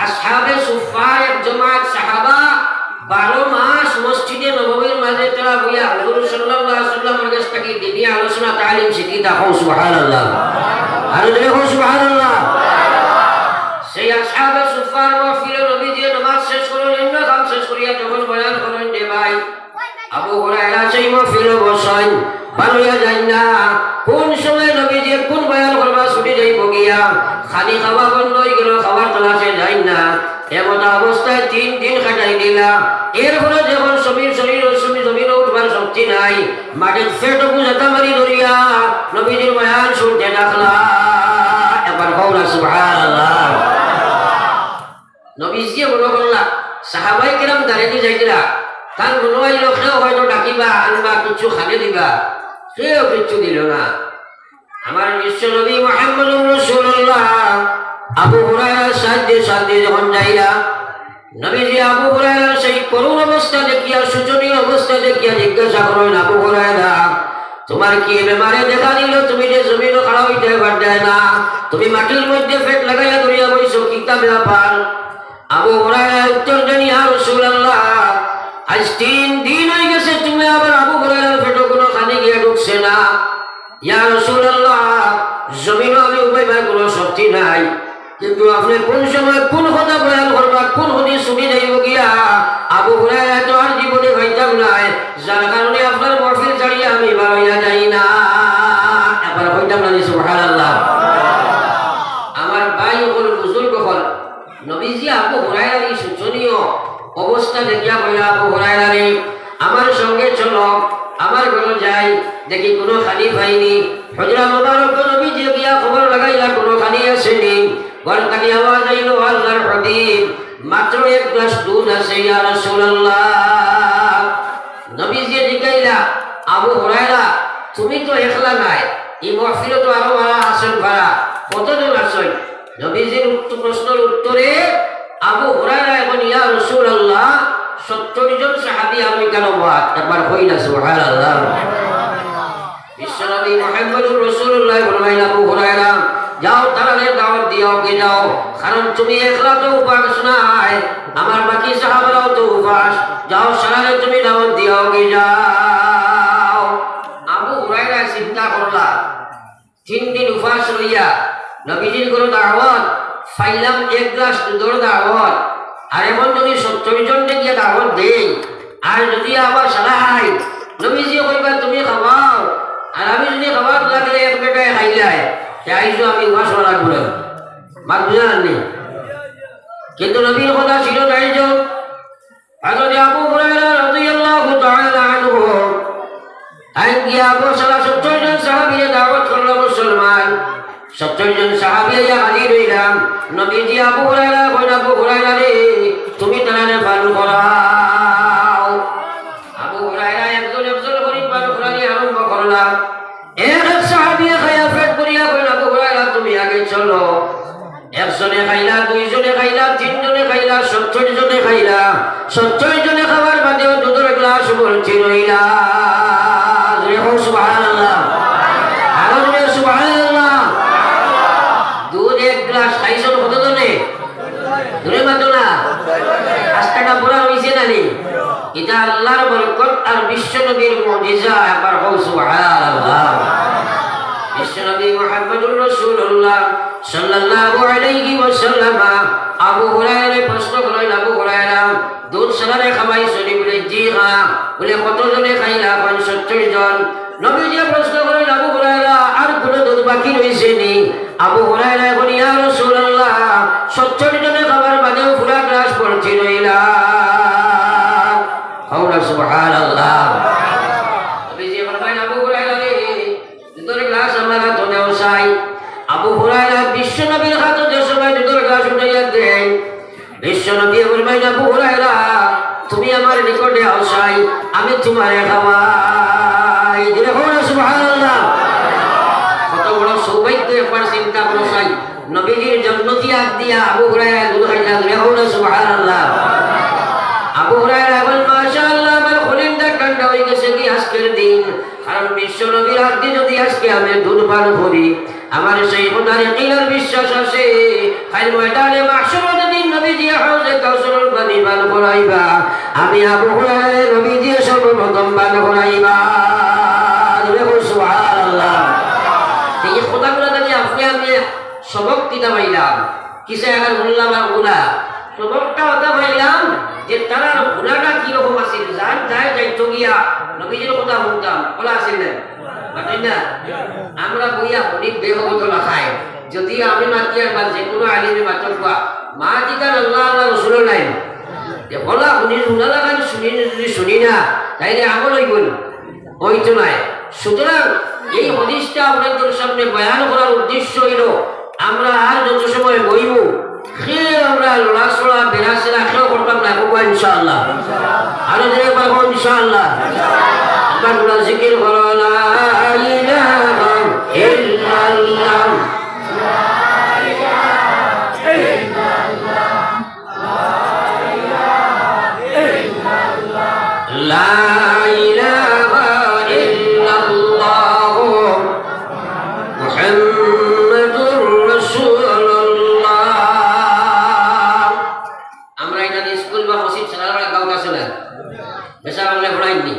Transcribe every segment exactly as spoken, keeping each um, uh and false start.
আসহাবে সুফফার এক জমাত সাহাবা বারো মাস মসজিদে নববীর মাঝে তারা বইয়া হুজুর সাল্লাল্লাহু আলাইহি ওয়াসাল্লামর কাছ থাকি দ্বীনি আলোচনা তালিম শিখিতা। কও সুবহানাল্লাহ। আরো জোরে কও সুবহানাল্লাহ। সেই আসহাবে সুফফার মাহফিলে নবীজি নামাজ শেষ করইন, অন্য কাম শেষ করিয়া যখন বয়ান করইন, রে ভাই, আবু হুরায়রা সেই মাহফিলো বসইন, বার অইয়া যাইন না। কোন সময় নবীজি কোন বয়ান করবা ছুটি যাইবো গিয়া, খানি খাওয়া বন্ধ অইগেলো, খাওয়ার তলাশে যাইন না। এমতা অবস্থায় তিন দিন কাটাই দিলা। এরপরে যখন জমিন, শরীর, জমিন, জমিনো উঠবার শক্তি নাই, মাটিত পেট বুঝাতা মারি ধরিয়া নবীজির বয়ান শুনতে থাকলা। একবার কও না সুবহানাল্লাহ। নবীজিয়ে মনো করলা, সাহাবায়ে কেরাম দাঁড়াইয়া যাইতরা, তান মনো অইলো কেউ হয়তো ডাকিবা, আনবা, কিচ্ছু খানি দিবা, কেউ কিচ্ছু দিলো না। আমার বিশ্ব নবী মুহাম্মদুর রাসূলুল্লাহ আবু হুরায়রার সাথে সাথে যখন যাইরা, নবীজি আবু হুরায়রার সেই করুণ অবস্থা দেখিয়া, শোচনীয় অবস্থা দেখিয়া জিজ্ঞাসা করইন, "আবু হুরায়রা, তুমার কি বেমারে দেখা দিলো? তুমি যে জমিনো খাড়া অইতে পারতায় না, তুমি মাটির মধ্যে পেট লাগাইয়া ধরিয়া বইছো, কিতা ব্যাপার?" আবু হুরায়রা উত্তর দেইন, "ইয়া রাসূলুল্লাহ, আইজ তিন দিন অইগেছে, তুমি আমার আবু হুরায়রার পেটো কুনু খানি গিয়া ঢুকছে না। ইয়া রাসূলুল্লাহ, জমিনো আমি উবাইবার কুনু শক্তি নাই, কিন্তু আপনে কুন সময় কুন কথা বয়ান করবা, কুন হাদিস ছুটি যাইবো গিয়া, আবু হুরায়রা তো আর জীবনে পাইতাম নায়, যার কারণে আপনার মাহফিল ছাড়িয়া আমি বার অইয়া যাই না।" একবার কইতাম না নি সুবহানাল্লাহ। আমার ভাই অকল, বুজুর্গ অকল, নবীজি আবু হুরায়রার এই শোচনীয় অবস্থা দেখিয়া কইলা, "আবু হুরায়রা রে, আমার সঙ্গে চলো, আমার ঘরো যাই, দেখি কুনু খানি পাই নি।" হুজরা মোবারকো নবীজি গিয়া খবর লাগাইলা, কুনু খানি আছে নি। ঘর থাকি আওয়াজ আইলো, "আল্লাহর হাবিব, মাত্র এক গ্লাস দুধ আছে, ইয়া রাসূলুল্লাহ।" নবীজি জিগাইলা, "আবু হুরায়রা, তুমি তো একলা নায়, এই মাহফিলো তো আরো মারা আছইন, কতজন আছইন?" নবীজির উত্ত-, প্রশ্নর উত্তরে আবু হুরায়রায় কইন, "ইয়া রাসূলুল্লাহ, সত্তর জন সাহাবী আমি কেন বাদ?" একবার কই না সুবহানাল্লাহ। বিশ্বনবী মুহাম্মদুর রাসূলুল্লাহ ফরমাইন, "আবু হুরায়রা, যাও, তারারে দাওয়াত দিয়াও গি যাও, কারণ তুমি একলা তো উপাস নায়, আমার বাকি সাহাবারাও তো উপাস, যাও, সারারে তুমি দাওয়াত দিয়াও গি যাও।" আবু হুরায়রা চিন্তা করলা, তিন দিন উপাস রইয়া নবীজির ঘরো দাওয়াত, পাইলাম এক গ্লাস দুধর দাওয়াত, আর এখন যদি সত্তর জনরে গিয়া দাওয়াত দেই, আর যদি আবার সারা হাই নবীজি কইবা, "তুমি খাওয়াও," আর আমি যদি খাওয়াত লাগলে এক বেটায় খাইলায়, তে আইজও আমি উপাস করা লাগবো না। মাত বুঝা যার নি? কিন্তু নবীর কথা ছিল তাই যে হযরত আবু হুরায়রা রাদিয়াল্লাহু তাআলা আনহু, তাইন গিয়া আবু সালা সত্তর জন সাহাবীরে দাওয়াত করলা মুসলমান। সত্তর জন সাহাবী আইয়া হাজির অইলা। নবীজি আবু হুরায়রারে কইন, "আবু হুরায়রা রে, তুমি তারারে পান করাও।" আবু হুরায়রা একজন একজন করি পান করানি আরম্ভ করলা। এক এক সাহাবীয়ে খাইয়া পেট ভরিয়া কইন, "আবু হুরায়রা, তুমি আগে চলো।" একজনে খাইলা, দুইজনে খাইলা, তিনজনে খাইলা, সত্তর জনে খাইলা। সত্তর জনে খাওয়ার বাদেও দুধর গ্লাস ভর্তি রইলা। জোরে কও সুবহানাল্লাহ। আরো জোরে সুবহানাল্লাহ। দুধ এক গ্লাস খাইছইন কতজনে? জোরে মাতো না। আস্তাটা পুরা রইছে না নি? ইটা আল্লাহর বরকত আর বিশ্বনবীর মুজিজা। একবার কও সুবহানাল্লাহ। বিশ্বনবী মুহাম্মদুর রাসূলুল্লাহ সাল্লাল্লাহু আলাইহি ওয়াসাল্লাম আবু হুরায়রারে প্রশ্ন করইন, "আবু হুরায়রা, দুধ সারারে খাওয়াইছো নি?" বলে, "জি হ্যাঁ।" বলে, "কতজনে খাইলা?" কইন, "সত্তর জন।" নবীজি প্রশ্ন করইন, "আবু হুরায়রা, আর কুনু দুধ বাকি রইছে নি?" আবু হুরায়রায় কইন, "ইয়া রাসূলুল্লাহ, সত্তর জনে খাওয়ার বাদেও পুরা গ্লাস ভর্তি রইলা।" কও না সুবহানাল্লাহ। নবীজি ফরমাইন, "আবু হুরায়রা রে, দুধর গ্লাস আমার আতো দেও চাই।" আবু হুরায়রা বিশ্বনবীর আতো যে সময় দুধর গ্লাস উঠাইয়া দেইন, বিশ্বনবী ফরমাইন, "আবু হুরায়রা, তুমি আমার নিকটে আও চাই, আমি তুমারে খাওয়াই।" জোরে কও না সুবহানাল্লাহ। কত বড় সৌভাগ্য, একবার চিন্তা করো চাই। নবীজির জন্নতি আত দিয়া আবু হুরায়রা দুধ খাইলা, জোরে কও না সুবহানাল্লাহ। আবু হুরায়রা কইন, "মাশাআল্লাহ, আমার কলিজা ঠান্ডা অইগেছে গি আজকের দিন, কারণ বিশ্বনবীর আত দি যদি আজকে আমি দুধ পান করি, আমার সেই খোদার ইয়াকিন আর বিশ্বাস আছে, কাইল ময়দানে মাহশরর দিন নবীজিয়ে হাউজে কাউসারর পানি পান করাইবা। আমি আবু হুরায়রারে নবীজিয়ে সর্বপ্রথম পান করাইবা। জোরে কও সুবহানাল্লাহ। এই কথাগুলা জানি আপনে আমি সবক কিতা পাইলাম, কিসা এখান হুনলাম আর গুনা। সবকটা অতা পাইলাম যে তারার গুনাটা কিরকম আছিল, যার যায় যাইতো গিয়া নবীজির কথা হুনতাম, বলা আছিল না? মাতইন না? আমরা বইয়া হুনি বেহবত লাখায়। যদি আমি মাতিয়ার বা যে কোনো আলিমে মাতউক বা, মাতিকার আল্লাহ, আল্লাহ রসুলর লাইন। যে বলা হুনি, হুনা লাখান হুনি, যদি হুনি না, তাইলে আমল অইবো না। অইতো নায়। সুতরাং এই হাদিসটা আপনাদের সামনে বয়ান করার উদ্দেশ্য অইলো, আমরা আর যত সময় বইমু, কেউ আমরা লড়াচড়া, বেড়াচেরা কেউ করতাম না, কও ইনশাআল্লাহ। আরো জোরে একবার কও ইনশাআল্লাহ। একবার তোমরা জিকির করো, লা ইলাহা ইল্লাল্লাহ। লা ইলাহা ইল্লাল্লাহু মুহাম্মাদুর রাসূলুল্লাহ। আমরা ইটা স্কুল বা মসজিদ ছাড়া আর গাঁওত আছে না? মেসাব অকলে পড়াইননি?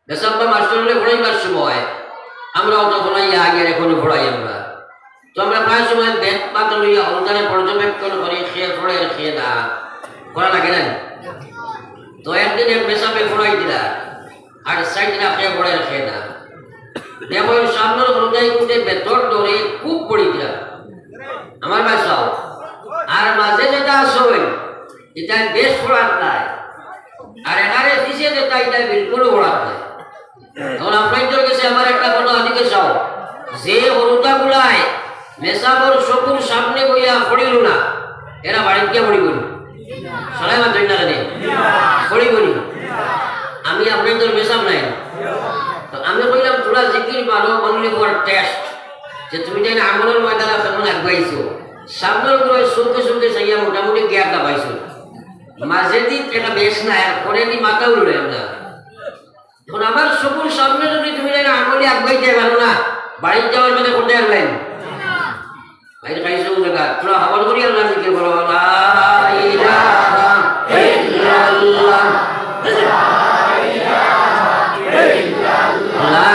মেসাব বা মাস্টার অকলে পড়াইবার সময় আমরা অত পড়াইয়া আগে এখনো পড়াই আমরা। তো আমরা প্রায় সময় বেত পাতা লইয়া অন্তরে পর্যবেক্ষণ করি, কে পড়ে আর কে না। করা লাগে না? তো একদিন এক মেসাবে পড়াই দিলা, আর সাইড না কে পড়ে আর কে না। দেখো, সামনের হলদাই উঠে বেতর ডরে খুব পড়ি দিলা। আমার বাসাও। আর মাঝে যেটা আছে, ইটা বেশ পড়ার নাই। আর এখানে পিছে যেটা, ইটা বিলকুল পড়ার নাই। এখন আপনাদের কাছে আমার একটা কথা আদিকে চাও, যে হলুদা গুলায় মেসাবর চকুর সামনে বইয়া পড়িল না, এরা বাড়িত গিয়া পড়িব নি? সরাই মাতইন না কেনে? পড়িব নি? আমি আপনাদের মেসাব নাই। তো আমি কইলাম, তোরা জিকির পারো only for test, যে তুমি যেন আমলের ময়দানে কেমন আগুয়াইছো। সামনের গুলো চোখে চোখে চাইয়া মোটামুটি জ্ঞানটা পাইছো। মাঝে দিন এটা বেশ না, আর পরে দিন মাথাও লড়ে আমরা। এখন আমার চকুর সামনে যদি তুমি যেন আমলে আগুয়াইতে পারো না, বাড়িত যাওয়ার মানে করতে পারবেন। বাইরে খাইছো জায়গা, তোরা হবার করি আল্লাহ জিকির করো, লা ইলাহা ইল্লাল্লাহ। লা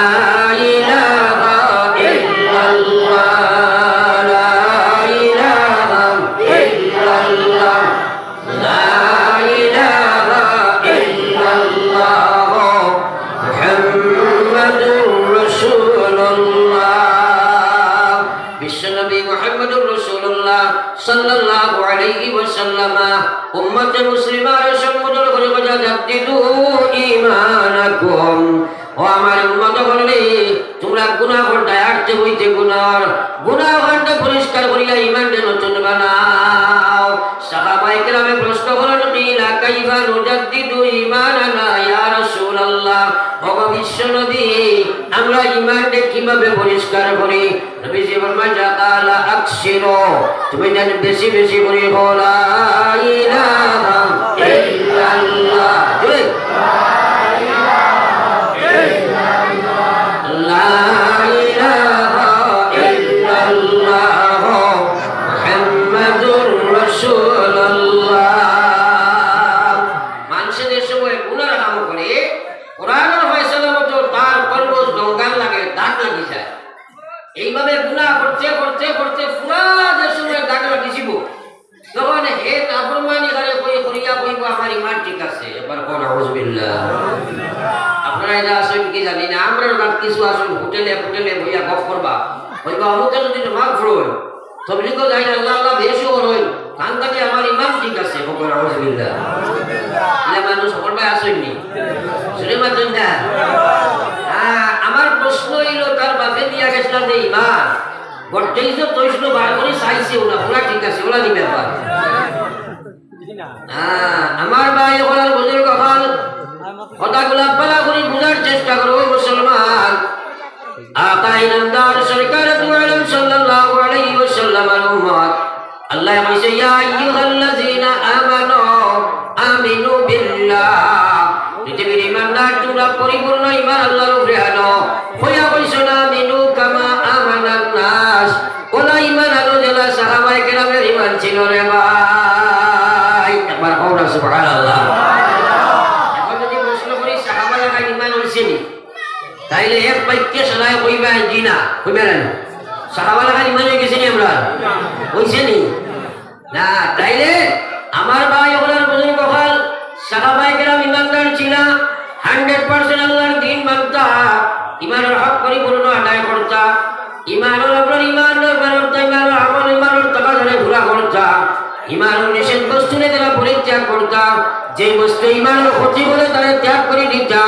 ইলাহা ইল্লাল্লাহ, লা ইলাহা ইল্লাল্লাহ, লা ইলাহা ইল্লাল্লাহ, মুহাম্মাদুর রাসূলুল্লাহ। বিশ্বনবী মুহাম্মাদুর রাসূলুল্লাহ সাল্লাল্লাহু আলাইহি ওয়াসাল্লাম উম্মতে মুসলিমার সম্বোধন করে বলে, জাদ্দিদু ঈমানাকুম। ও আমার উম্মত অকল রে, তোমরা গুনাহ করতে আটতে বইতে গুনার, গুনাহ করতে পরিষ্কার করিয়া ইমানরে নতুন বানাও। সাহাবায়ে কেরামে প্রশ্ন করেন, কিলা কাইফা নুজাদ্দিদু ঈমানানা ইয়া রাসূলুল্লাহ? ওগো বিশ্বনবী, আমরা ইমানরে কিভাবে পরিষ্কার করি? নবীজি ফরমায়, যা কালা আকসিরু, তুমি যেন বেশি বেশি করি বলো, লা ইলাহা ইল্লাল্লাহ। জোরে। লা ইলাহা ইল্লাল্লাহ, মুহাম্মাদুর রাসূলুল্লাহ। মানষে যে সময় গুনার কাম করে, কোরআনের ফয়সালা মতো তার কলব জঙ্গাল লাগে, দাগ লাগি যায়। এইভাবে গুনাহ করতে, করতে, করতে পুরা যে সময় দাগ লাগিছিল, তখন হে নাফরমানি করে কই-, করিয়া কইব, "আমার ইমান ঠিক আছে।" এবার কও, "নাউজুবিল্লাহ।" আপনারা এটা আসেন কি জানি না, আমরা ওরা কিছু আসুন হোটেলে, হোটেলে বইয়া গপ করবা, কইবা, "অমুকে যদি নমাজ পড়ইন, তবলিগও যাইন, আল্লাহ আল্লাহ বেশি করইন, তানকালে আমার ইমান ঠিক আছে।" কও, "নাউজুবিল্লাহ।" এটা মানুষ সকল ভাই আসেননি, শুনে মাতইন না। আ-, আমার প্রশ্ন অইল, তার বাপে দিয়া গেছলা যে ইমান, বটেই যে তৈষ্ণ বার করি চাইছে, ওলা, ওলা ঠিক আছে, ওলা নি ব্যাপার। আ, আমার ভাই অকল, বুজুর্গ অকল, কথাগুলা ভালা করি বুঝার চেষ্টা করো, মুসলমান। আকায়ে নামদার সরকারে দু আলম সাল্লাল্লাহু আলাইহি ওয়াসাল্লামর উম্মত। আল্লায় কইছে, ইয়া আইয়ুহাল্লাযীনা আমানু আমিনু বিল্লাহ। পৃথিবীর ইমানদার, তোমরা পরিপূর্ণ ইমান আল্লাহর উপরে আনো। কইয়া কইছো না, আমিনু কামা আমানা ছিল রে ভাই। একবার কও না সুবহানাল্লাহ। এখন যদি প্রশ্ন করি, সাহাবা লাখান ইমান অইছে নি? তাইলে এক বাক্যে সবাই কইবা, "জি না।" কইবা না? সাহাবা লাখান ইমান অই গেছে নি আমরার? অইছে নি? না, তাইলে আমার ভাই অকল আর বুজুর্গ অকল, সাহাবায়ে কেরাম ইমানদার ছিলা, hundred percent আল্লাহর দ্বীন মানতা, ইমানর হক পরিপূর্ণ আদায় করতা, ইমানর আমল, ইমানর আমল, ইমানর তাকাজারে পুরা করতা, ইমানর নিষেধ বস্তুরে তারা পরিত্যাগ করতা, যে বস্তু ইমানর ক্ষতি করে তারে ত্যাগ করি দিতা,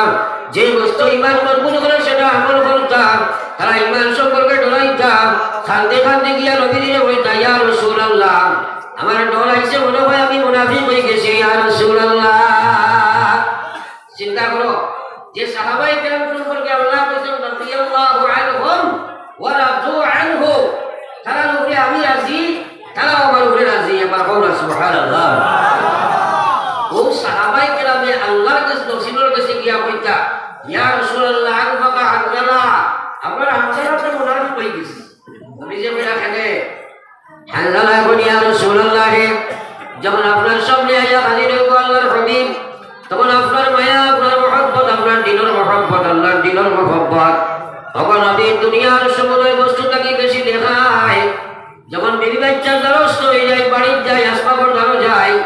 যে বস্তু ইমান মজবুত করে সেটা আমল করতা, তারা ইমান সম্পর্কে ডরাইতা, কান্দে কান্দে গিয়া নবীজিরে কইতা, "ইয়া রাসূলুল্লাহ, আমার ডর আইছে, মনে হয় আমি মুনাফিক অই গেছি, ইয়া রাসূলুল্লাহ।" চিন্তা করো, যে সাহাবায়ে কেরাম সম্পর্কে আল্লাহ কইছেন, "রাদিয়াল্লাহু আনহুম ওয়া রাদু আনহু", তারার উপরে আমি রাজি, তারাও আমার উপরে রাজি। একবার কও না সুবহানাল্লাহ। ও সাহাবায়ে কেরামে আল্লাহর কাছে, নবীর কাছে গিয়া কইতা, "ইয়া রাসূলুল্লাহ, আনফাকা আনজালা, আপনার হানজালা তো মুনাফিক অই গেছে।" নবীজি কইলা, "কেনে?" হানজালা কইন, "ইয়া রাসূলুল্লাহ রে, যখন আপনার সামনে আইয়া হাজির অইব আল্লাহর হাবিব, তখন আপনার মায়া, আপনার মহব্বত, আপনার দ্বীনর মহব্বত, আল্লাহর দ্বীনর মহব্বত, তখন আমি দুনিয়ার সমুদয় বস্তু থাকি বেশি দেখায়। যখন বিবি বাচ্চার দ্বারস্থ অই যাই, বাড়িত যাই, আসবাবর দ্বারো যাই,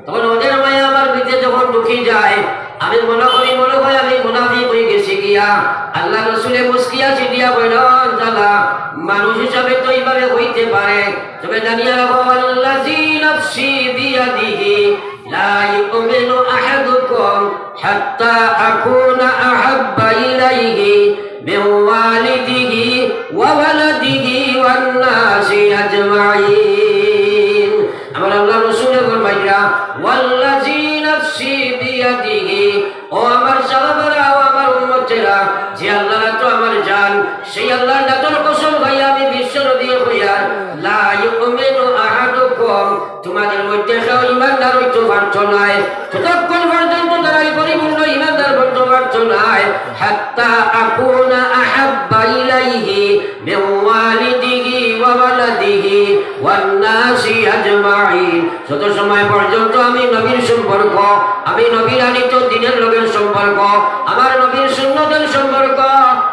তখন ওদের মায়া আমার ভিতরে যখন ঢুকি যায়, আমি মনে করি, মনে হয় আমি মুনাফিক অই গেছি গিয়া।" আল্লাহর রসুলে মুস্কি হাসি দিয়া কইলা, "হানজালা, মানুষ হিসাবে তো এইভাবে অইতে পারে, তবে জানিয়া রাখো, ওয়াল্লাযী নাফসী বিয়াদিহি, লা ইউমিনু আহাদুকুম হাত্তা আকুনা আহাব্বা ইলাইহি মিন ওয়ালিদিহি ওয়া ওয়ালাদিহি ওয়ান নাসি আজমাইন।" আমার আল্লাহর রসুলে ফরমাইলা, "ওয়াল্লাযী নাফসী বিয়াদিহি, ও আমার সাহাবারা, ও আমার উম্মতেরা, যে আল্লাহর আতো আমার জান, সেই আল্লাহর জাতর কসম খাইয়া আমি বিশ্ব নবীয়ে কইয়ার, লা ইউমিনু আহাদুকুম, তোমাদের মধ্যে কেউ ইমানদার অইতো পারতো নায়, যতক্ষণ পর্যন্ত তারা এই পরিপূর্ণ ইমানদার বনতো পারতো নায়, হাত্তা আকুনা আহাব্বা ইলাইহি মিন ওয়ালিদিহি ওয়া ওয়ালাদিহি ওয়ান নাসি আজমাইন।" যত সময় পর্যন্ত আমি নবীর সম্পর্ক, আমি নবীর আনিত দ্বীনের লগে সম্পর্ক, আমার নবীর সুন্নতর সম্পর্ক,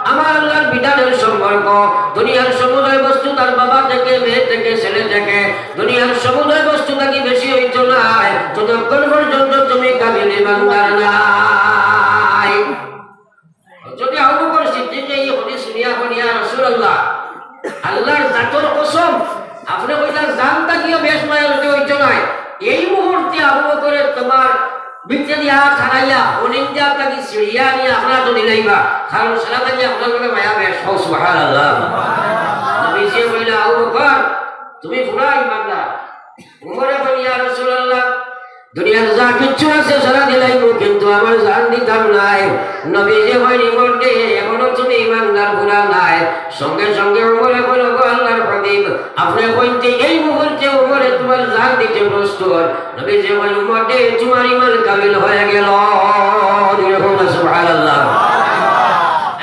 আমার আল্লাহর বিধানর সম্পর্ক, দুনিয়ার সমুদয় বস্তু, তার বাবা থেকে, মেয়ে থেকে, ছেলে থেকে, দুনিয়ার সমুদয় বস্তু থাকি বেশি অইতো নায়, ততক্ষণ পর্যন্ত তুমি কামিল ইমানদার নায়। যদি আবু বকর সিদ্দিকে এই হাদিস শুনিয়া কইন, "ইয়া রাসূলুল্লাহ, আল্লাহর জাতর কসম, আপনে কইলা জান থাকিও বেশ মায়া লগে অইতো নায়, এই মুহূর্তে আবু বকরে তোমার ভিতরে দিয়া খাড়াইয়া, অনিন্দা থাকি ছিড়িয়া নিয়া আপনার তো দিলাইবা, কারণ সারা থাকি আপনার লগে মায়া বেশ।" কও সুবহানাল্লাহ। নবীজিয়ে কইলা, "আবু বকর, তুমি পুরা ইমানদার।" উমরে কইন, "ইয়া রাসূলুল্লাহ, দুনিয়ার যা কিচ্ছু আছে সারা দিলাইমু, কিন্তু আমার জান দিতাম নায়।" নবীজিয়ে কইন, "উমর রে, এখনো তুমি ইমানদার পুরা নায়।" সঙ্গে সঙ্গে উমরে কইল, "গো আল্লাহর হাবিব, আপনে কইতে এই মুহূর্তে উমরে তোমার জান দিতে প্রস্তুত।" নবীজিয়ে কইন, "উমর রে, তোমার ইমান কামিল হয়ে গেল।" জোরে কও না সুবহানাল্লাহ।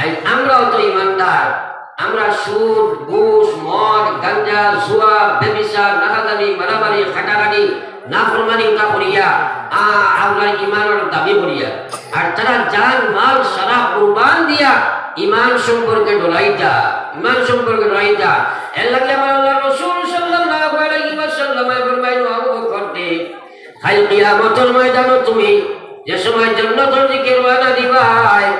এই আমরাও তো ইমানদার, আমরা সুদ, ঘুষ, মদ, গাঞ্জা, জুয়া, ব্যভিচার, নাকাজানি, মারামারি, কাটাকাটি, নাফরমানি ইতা করিয়া, আ, আমরার ইমানর দাবি করিয়া। আর তারা জান, মাল সারা কুরবান দিয়া ইমান সম্পর্কে ডরাইতা, ইমান সম্পর্কে ডরাইতা। এর লাগি আমার আল্লাহর রাসূল সাল্লাল্লাহু আলাইহি ওয়াসাল্লামে ফরমাইল, "আবু বকর রে, কাইল কিয়ামতর ময়দানো তুমি যে সময় জান্নাতর দিকে রওয়ানা দিবায়,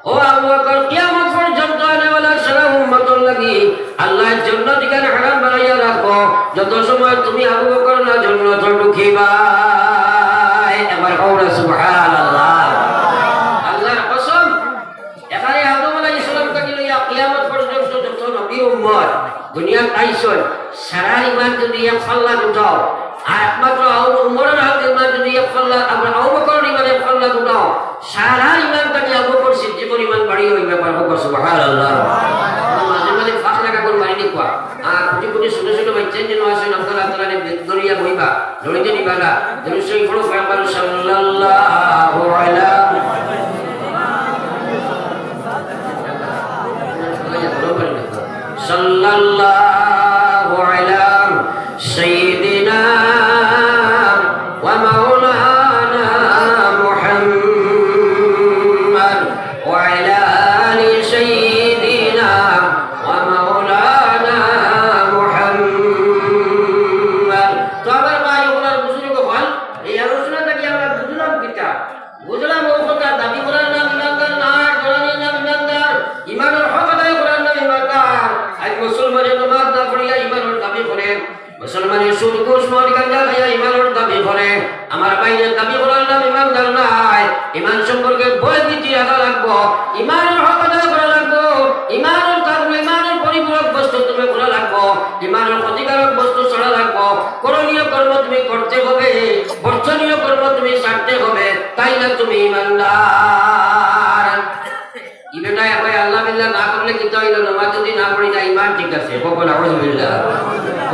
ও আবু বকর, কিয়ামত পর্যন্ত আনেওয়ালা সারা উম্মতর লাগি আল্লায় জান্নাত ইখান হারাম বানাইয়া রাখবো, যত সময় তুমি আবু বকর না জান্নাতো ঢুকিবায়।" একবার কও না সুবহানাল্লাহ। আল্লাহর কসম, এখানে আদম আলাইহিস সালাম থাকি লইয়া কিয়ামত পর্যন্ত যত নবী উম্মত দুনিয়াত আইছইন, সারার ইমান যদি এক পাল্লা উঠাও, আর একমাত্র আবু উমরের হাত ইমান যদি এক পাল্লা, আমরা আবু বকরের ইমান এক পাল্লা উঠাও, সারার ইমান থাকি আবু বকর সিদ্দিকর ইমান বাড়ি অইবো। একবার কও সুবহানাল্লাহ। মাঝে মাঝে ফাঁক লাগা করে মারি নিবা। আর কোটি কোটি ছোট ছোট বাচ্চা যেন আছে, আপনারা তারা ধরিয়া বইবা, ধরিতে নিবা না। দুরূদ শরীফ পড়ো, পয়গম্বর সাল্লাল্লাহু আলা, সাল্লাল্লাহু আলা সাইয়্যিদিনা মুসলমান গাঞ্জা খাইয়া ইমানর দাবি করে, আমার ভাইরে দাবি করার নাম ইমানদার নায়। ইমান সম্পর্কে ভয় ভীতি রাখা লাগবো, ইমানর হক আদায় করা লাগবো, ইমানর কারণে ইমানর পরিপূরক বস্তু তুমি করা লাগবো, ইমানর ক্ষতিকারক বস্তু ছাড়া লাগবো। করণীয় কর্ম তুমি করতে হবে, বর্জনীয় কর্ম তুমি ছাড়তে হবে, তাইলে তুমি ইমানদার। ই বেটায় কয়, "আল্লাহ বিল্লাহ না করলে কিতা অইলো? নামাজ যদি না পড়ি না, ইমান ঠিক আছে।" কখন আউযুবিল্লাহ।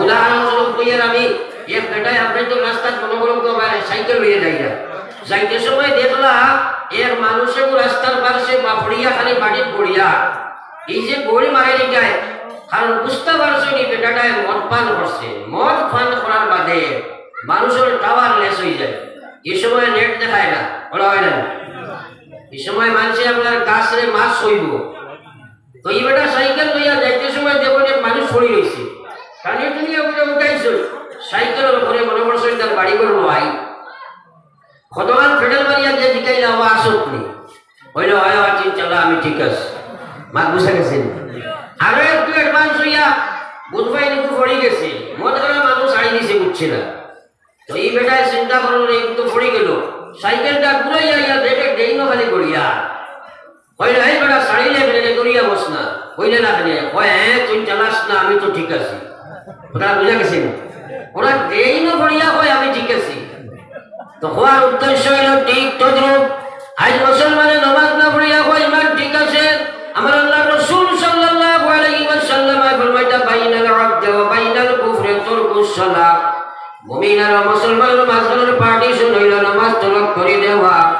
উদাহরণস্বরূপ কইয়ার আমি, এক বেটায় আপনি তো রাস্তাত মনে করুন তো আবার সাইকেল লইয়া যাইরা। যাইতে সময় দেখলা, এক মানুষে রাস্তার পাশে বাফড়িয়া খালি মাটিত পড়িয়া, এই যে গড়ি মারে যায়, কারণ বুঝতে পারছে নি বেটাটায় মদ পান করছে। মদ পান করার বাদে মানুষের টাওয়ার লেস হয়ে যায়, এই সময় নেট দেখায় না, বলা হয় না। এই সময় মানুষে আপনার গাছরে মাছ হইব। তো এই বেটা সাইকেল লইয়া যাইতে সময় দেখুন এক মানুষ পড়ি রইছে, টানিয়া টুনিয়া করে উঠাইছে, সাইকেলের উপরে মনে করছে তার বাড়ি করে লয়। কতক্ষণ ফেডেল মারিয়া যে জিকাইলা, "ও আসুক নি?" হইলে, "হয়, হয়, চিন চালা, আমি ঠিক আছে।" মাত বুঝা গেছে নি? আরো একটু অ্যাডভান্স হইয়া বুধবাই নিকু পড়ি গেছে, মদ খানা মানুষ ছাড়ি দিছে, বুঝছে না। তো এই বেটায় চিন্তা করলো, "এই তো পড়ি গেল।" সাইকেলটা ঘুরাইয়া ইয়া দেখে ড্রেইনও খালি করিয়া। কইলে, "এই বেটা, ছাড়িলে বেটা, দৌড়িয়া বস না।" কইলে, "না কেনে?" কয়, "হ্যাঁ, তুই চালাস না, আমি তো ঠিক আছি।" কথা বুঝা গেছে নি? ওরা ড্রেইনও পড়িয়া কয়, "আমি ঠিক আছি।" তো কওয়ার উদ্দেশ্য হইল ঠিক তদ্রূপ। আজ মুসলমানে নামাজ না পড়িয়া কয়, "ইমান ঠিক আছে।" আমার আল্লাহর রাসূল সাল্লাল্লাহু আলাইহি ওয়াসাল্লাম ফরমাইতা, "বাইনাল আবদি ওয়া বাইনাল কুফরি তারকুস সালাহ।" মুমিন আর মুসলমানের মাঝখানের পার্টিশন হইল নামাজ তরক করে দেওয়া।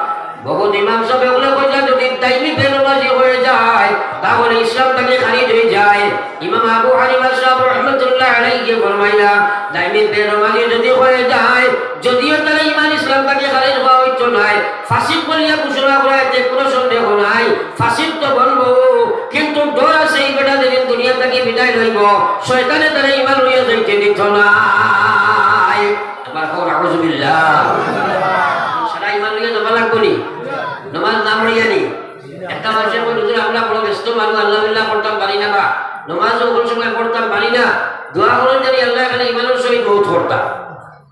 বহুত ইমাম সাহেব এগুলো কইলা, যদি দাইমি বেনমাজি হয়ে যায়, তাহলে ইসলাম থেকে খারিজ হয়ে যায়। ইমাম আবু হানিফা সাহেব রহমতুল্লাহ আলাইহি ফরমাইলা, দাইমি বেনমাজি যদি হয়ে যায়, যদিও তারা ইমান ইসলাম থেকে খারিজ হওয়া হইতো নয়, ফাসিক বলিয়া ঘোষণা করা এতে কোনো সন্দেহ নাই। ফাসিক তো বলবো, কিন্তু ডর আছে এই বেটা যেদিন দুনিয়া থেকে বিদায় লইব, শয়তানে তারা ইমান লইয়া যাইতে দিত নাই। আবার কও, "আউযুবিল্লাহ।" সারা ইমান লইয়া যাওয়া লাগবো নি? নমাজ না পড়িয়া নি? একটা মানুষের মধ্যে যদি আমরা বড় ব্যস্ত মানুষ, আল্লাহ বিল্লাহ করতাম পারি না, বা নমাজও কোন সময় পড়তাম পারি না, দোয়া করুন যেন আল্লাহ এখানে ইমানের সহিত মৌত করতাম।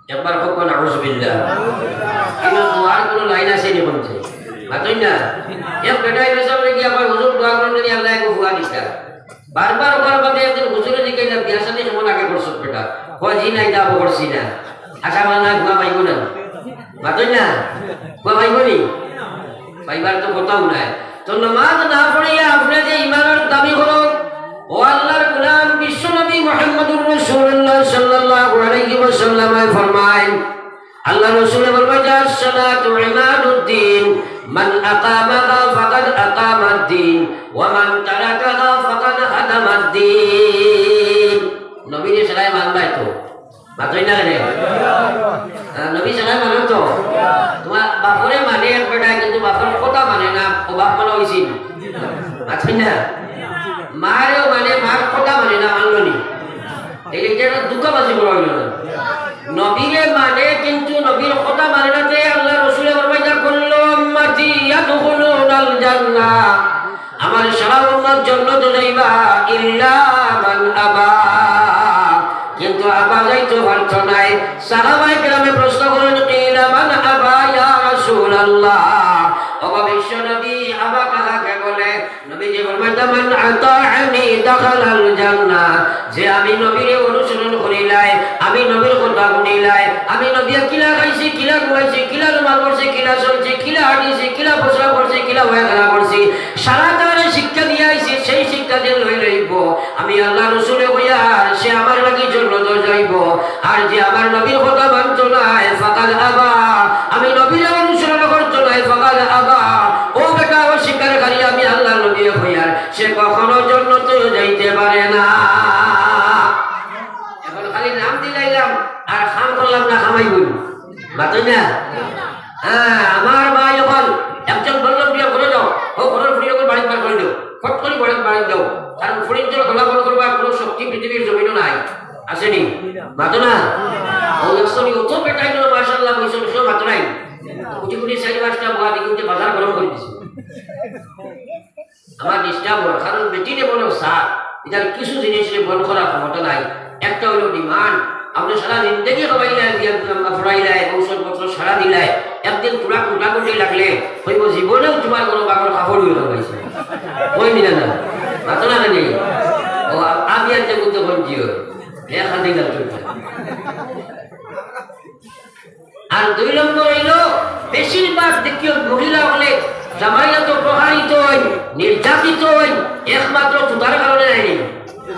একবার হোক না, আউযুবিল্লাহ। কিন্তু দোয়ার কোনো লাইন আছে নি বলতে? মাতই না। এক বেটায় পেছাব লেগে আবার হুজুর দোয়া করুন যেন আল্লাহ একে ফুয়া দিতা। বারবার ওখানে বাদে একদিন হুজুরে জিজ্ঞাসা, "বিয়া শাদী কেমন আগে করছো বেটা?" কয়, "জি না, এটা আবো করছি না।" আশা করা না, ফুয়া পাইব না। মাতই না, ফুয়া পাইব নি? পাইবার তো কথাও নাই। তো নামাজ না পড়িয়া আপনি যে ইমানের দাবি করো, ও আল্লাহর গোলাম, বিশ্বনবী মুহাম্মদুর রাসূলুল্লাহ সাল্লাল্লাহু আলাইহি ওয়াসাল্লাম ফরমায়, আল্লাহ রসুল বলবেন যে, "আসসালাতু ইমাদুদ্দিন, মান আকামাহা ফাকাদ আকামাদ্দিন, ওয়া মান তারাকাহা ফাকাদ হাদামাদ্দিন।" নবীরে সালায় মানবায় তো? মাতই না কেনে? হ্যাঁ, নবী সালায় মানো তো? তোমার বাপরে মানে এক বেটায়, কিন্তু বাপর কথা মানে না, ও বাপ মানা হইছে নি? মাতই না? মারেও মানে, মার কথা মানে না, মানলো নি? এই যে এটা ধোঁকাবাজি করা হইল না। নবীরে মানে কিন্তু নবীর কথা মানে না, তে আল্লাহ রসুলে ফরমাইতা, "কুল্লু উম্মতি ইয়াদখুলুনাল জান্নাহ।" আমার সারা উম্মত জান্নাতে যাইবা, ইল্লা মান আবা। কিন্তু আবা যাইতে পারতো নাই। সাহাবায়ে কেরামে প্রশ্ন করেন, "কিলা মান আবা ইয়া রাসূলুল্লাহ?" ওগো বিশ্ব নবী, আবা কাহাকে বলে? নবীজি ফরমাইতা, "মান আতাআনি দাখালাল জান্নাহ।" যে আমি নবীরে অনুসরণ করিলায়, আমি নবীর কথা শুনিলায়, আমি নবীয়ে কিলা খাইছি, কিলা ঘুমাইছি, কিলা রুমাল করছি, কিলা চলছি, কিলা হাঁটিছি, কিলা প্রস্রাব করছি, কিলা পায়খানা করছি, সারা তারে শিক্ষা দিয়া আইছি, সেই শিক্ষা যে লই লইব। আমি আল্লাহ রসুলে কইয়ার, সে আমার লাগি জান্নাতো যাইব। আর যে আমার নবীর কথা মানতো নায়, ফাকাদ আবা, আমি নবীর অনুসরণ করতো নায়, ফাকাদ আবা, ও বেটা অস্বীকারী, আমি আল্লাহ নবী কইয়ার, সে কখনো জান্নাতো যাইতে পারে না। এখন খালি নাম দিলাইলাম, আর কাম করলাম না, কামাই বলি। মাতই না? হ্যাঁ, আমার ভাই, যখন একজন বলল, "বিয়া করে দাও", ও ঘরের ফুড়ি যখন বাড়িত বার করে দাও, ফট করে বাড়িত, বাড়িত দাও, কারণ ফুড়ির জন্য দলা বল করবার কোনো শক্তি পৃথিবীর জমিনও নাই, আছে নি? মাতো না? ও দেখছো নি, অত বেটাই গুলো মাশাআল্লাহ বইছে, সব মাতো নাই। কোটি কোটি চারি পাঁচটা বয়া দেখি উঠে বাজার গরম করে দিছে। আমার ডিস্টার্ব হয়, কারণ বেটিরে বলো স্যার, এটার কিছু জিনিস বন্ধ করার ক্ষমতা নাই। একটা হলো ডিমান্ড, আপনে সারা জিন্দেগি খাওয়াইলায়, দিয়া ফুরাইলায়, ঔষধপত্র সারা দিলায়, একদিন তুরা কুটা কুটি লাগলে কইবো, "জীবনেও তুমার ঘরো বাঘর কাপড় অইয়া খাওয়াইছি।" কইন না, না? মাতো না কেনে? ও, আ-, আমি আর যে বুঝতে পারছি ওই। এ খাদি না তুই। আর দুই নম্বর অইলো, বেশিরভাগ দেখিও মহিলা অকলে জামাইরা তো প্রহারিত অইন, নির্যাতিত অইন, একমাত্র জুতার কারণে নায়নি।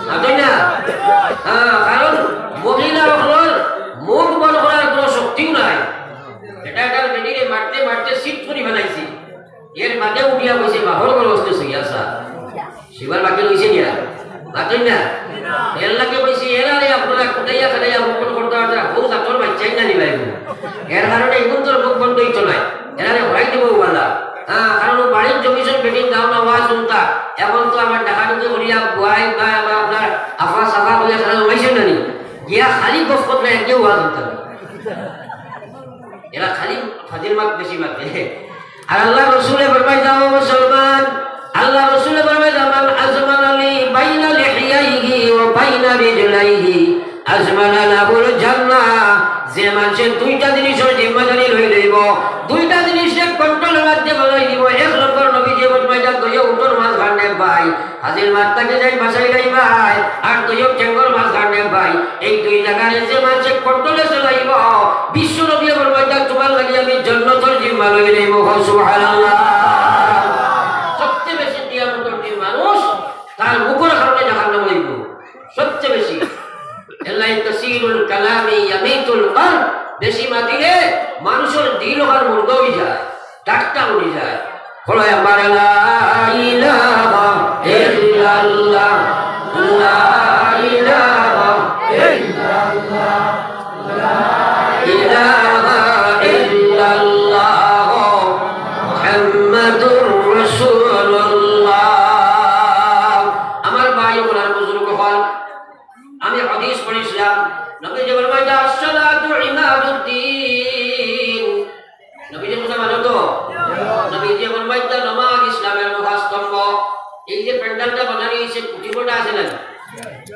মাতইন না? হ্যাঁ, কারণ মহিলা অকলর মুখ বন্ধ করার কোনো শক্তিও নাই। এটা একটা বেটিরে মারতে মারতে সিট করি ফেলাইছি। এর বাদে উঠিয়া কইছে, "বাপর ঘর হস্তে শুইয়া আসা।" শিবার বাকি রইছে গিয়া। মাতইন না? এর লাগি কইছি, এরারে আপনারা কুটাইয়া কাটাইয়া মুখ বন্ধ করতা পারতা, বউ জাতর বাচ্চাই না নিবাইব। এর কারণে ইগুন তোর মুখ বন্ধ অইতো নায়। এরারে হরাই দিব ওয়ালা। হ্যাঁ, কারণ ও বাড়ির জমিশন বেটিন দাও না ওয়াজ শুনতা। এখন তো আমার ডাকাডুকি করিয়া বুয়াই বা, বা আপনার আফা সাফা করিয়া সারা জমাইছে না নি। গিয়া খালি গফ করলে একদিন ওয়াজ শুনতা না। এরা খালি ফাজিল মাত বেশি মাতে। আর আল্লাহ রসুলে ফরমাইতা, "ও মুসলমান, আল্লাহ রসুলে ফরমাইতা, মান আজমানা লি বাইনা লিহিয়াইহি ওয়া বাইনা রিজলাইহি আজমানা লাহুল জান্নাহ।" যে মানষে দুইটা জিনিসর জিম্মাদারি লই লইব, দুইটা জিনিসরে কন্ট্রোলর মধ্যে বানাই দিব। এক নম্বর নবীজি ফরমাইতা, দুইও উঠর মাঝখানে ভাই, ফাজিল মাত থাকি যাইন বাঁচাইলাই ভাই, আর দুইও ঠেঙ্গর মাঝখানে ভাই, এই দুই জাগারে যে মানষে কন্ট্রোলে চলাইব, বিশ্ব নবী ফরমাইতা, "তুমার লাগি আমি জন্নতর জিম্মা লই লইব।" কও সুবহানাল্লাহ। সবচেয়ে বেশি কিয়ামতর দিন মানুষ তার মুখর কারণে জাহান্নামো যাইব। সবচেয়ে বেশি। এল্লাই কাসীরুল কালামি ইয়ামিতুল কলব। বেশি মাতিলে মানুষর দিল আর মুর্দা অই যায়। ডাক্তার উনি যায়। বলো একবার, লা ইলাহা ইল্লাল্লাহ, লা ইলাহা ইল্লাল্লাহ, লা ইলাহা ইল্লাল্লাহ, মুহাম্মাদুর রাসূলুল্লাহ। আমার ভাই ও আমার বুজুর্গ অকল, আমি হাদিস পড়ছিলাম, নবীজি ফরমাইতা, "আসসালাতু ইমাদুদ্দিন।" নবীজি কথা মানো তো? নবীজি ফরমাইতা, "নমাজ ইসলামর মহাস্তম্ভ।" এই যে প্যান্ডেলটা বানানি অইছে, খুঁটি কয়টা আছে না?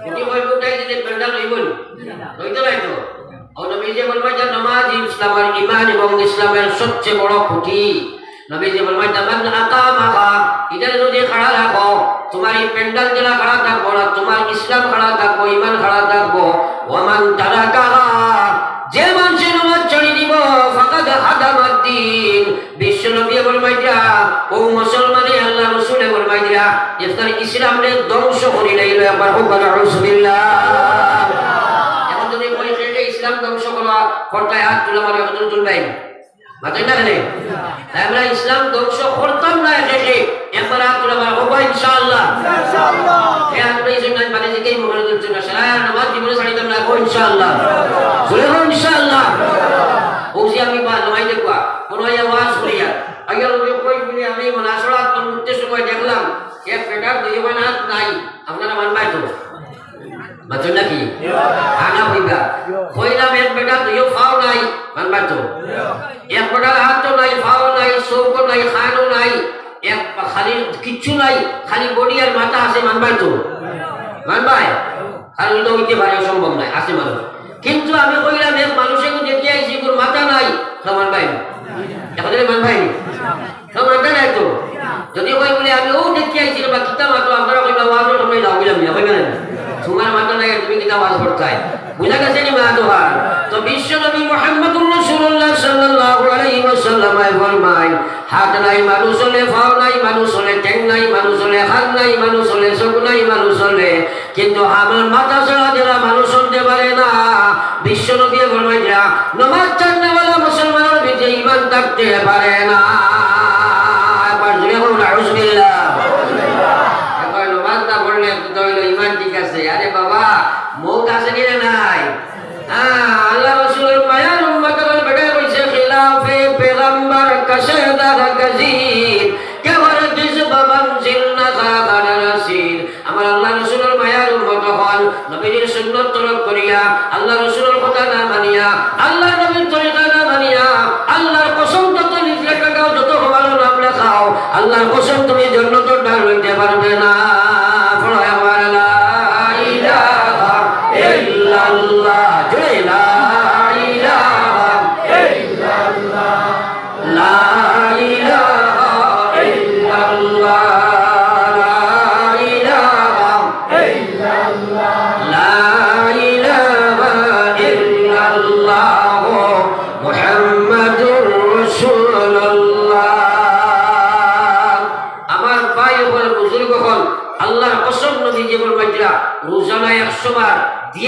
খুঁটি কয়টা উঠাই দিলে প্যান্ডেল অইব নি? অইতো নায় তো। ও নবীজি ফরমাইতা, "নমাজ ইসলামর, ইমান এবং ইসলামর সবচেয়ে বড় খুঁটি।" নবীজি ফরমাইতা, "মান আকামাহা", ইটারে যদি খাড়া রাখো, তুমার এই প্যান্ডেল যেলা খাড়া থাকবো না, তুমার ইসলাম খাড়া থাকবো, ইমান খাড়া থাকবো। "ওয়া মান তারাকাহা", যে মানষে নমাজ ছাড়ি দিব, "ফাকাদ হাদামাদ্দিন", বিশ্ব নবী ফরমাইতা, ও মুসলমানে আল্লাহ রসুলে ফরমাইতা, ইফতার ইসলামরে ধ্বংস করি লাইল। একবার কও, নাউজুবিল্লাহ। এখন যদি কই, "কে কে ইসলাম ধ্বংস করা, করতায় হাত তুলা মারো", এখন তুলবায়। মাতইন না কেনে? তাই আমরা ইসলাম ধ্বংস করতাম না, একে একে। একবার হাত তুলা মারো, কও ইনশাআল্লাহ। ইনশাআল্লাহ। এ হাত তুলা এই জন্য আমি বাড়ি থেকেই মুখে তুলছি না, সারা নামাজ জীবনে ছাড়িতাম না, কও ইনশাআল্লাহ। জোরে কও ইনশাআল্লাহ। ও যে আমি বা নামাই দেখবা, কোনো আওয়াজ করিয়া, আইয়া লোকে কই বলে আমি মনাসরাত করতে সময় দেখলাম, এক বেটার দুই বান হাত নাই, আপনারা মানবায় তো? মাতইন নাকি? আনা হইবা। কইলাম এক বেটার দুইও পাও নাই, মানবায় তো? এক বেটার হাতও নাই, পাও নাই, চোখও নাই, কানও নাই, এক খালি কিচ্ছু নাই, খালি বডি আর মাথা আছে, মানবায় তো? মানবায়? কারণ ইটা অইতে পারে, অসম্ভব নায়, আছে মানুষ। কিন্তু আমি কইলাম এক মানুষে আমি দেখি আইছি, ইগুর মাথা নাই, তো মানবায় না। এখন মানবায় না। তো মাথা নাই তো। যদি কই বলে, "আমি ও দেখি আইছি রে বা, কিতা মাতো?" আপনারা কইবা, "ওয়াজর সামনে যাও, বুঝলাম না, কইবা না। তুমার মাথা নাই, তুমি কিতা ওয়াজ করতায়?" বুঝা গেছে নি মাতো হার? তো বিশ্ব নবী মুহাম্মদুর রাসূলুল্লাহ সাল্লাল্লাহু আলাইহি ওয়াসাল্লাম ফরমায়, হাত নাই মানুষ অইলে, পাও নাই মানুষ অইলে, ঠ্যাং নাই মানুষ অইলে, কান নাই মানুষ অইলে, চোখ নাই মানুষ অইলে, কিন্তু আমার মাথা ছাড়া যেলা মানুষ অইতে পারে না, বিশ্ব নবী ফরমাইরা, নমাজ ছাড়নেওয়ালা মুসলমানর ভিতরে ইমান থাকতে পারে না। একবার জোরে কও, নাউজুবিল্লাহ। একবার নমাজ না পড়লে তো অইলো ইমান ঠিক আছে। আরে বাবা, মউত আছে নি না নাই? হ্যাঁ, আল্লাহ রসুলর মায়ার উম্মত অকল বেটায় কইছে, "খিলাফে পেগম্বর কশে দর গজির, কে হরগিজ বমঞ্জিল না খাকার রসিদ।" আমার আল্লাহ রসুলর মায়ার উম্মত অকল, নবীজির সুন্নত তরক করিয়া, আল্লাহ রসুলর কথা না মানিয়া, আল্লাহ নবীর তরিকা না মানিয়া, আল্লাহর কসম, যত নিচে টাকাও, যত হবারও নাম লেখাও, আল্লাহর কসম, তুমি জন্নতর দ্বার অইতে পারবে না। পড়ো একবার, লা ইলাহা ইল্লাল্লাহ। জোরে,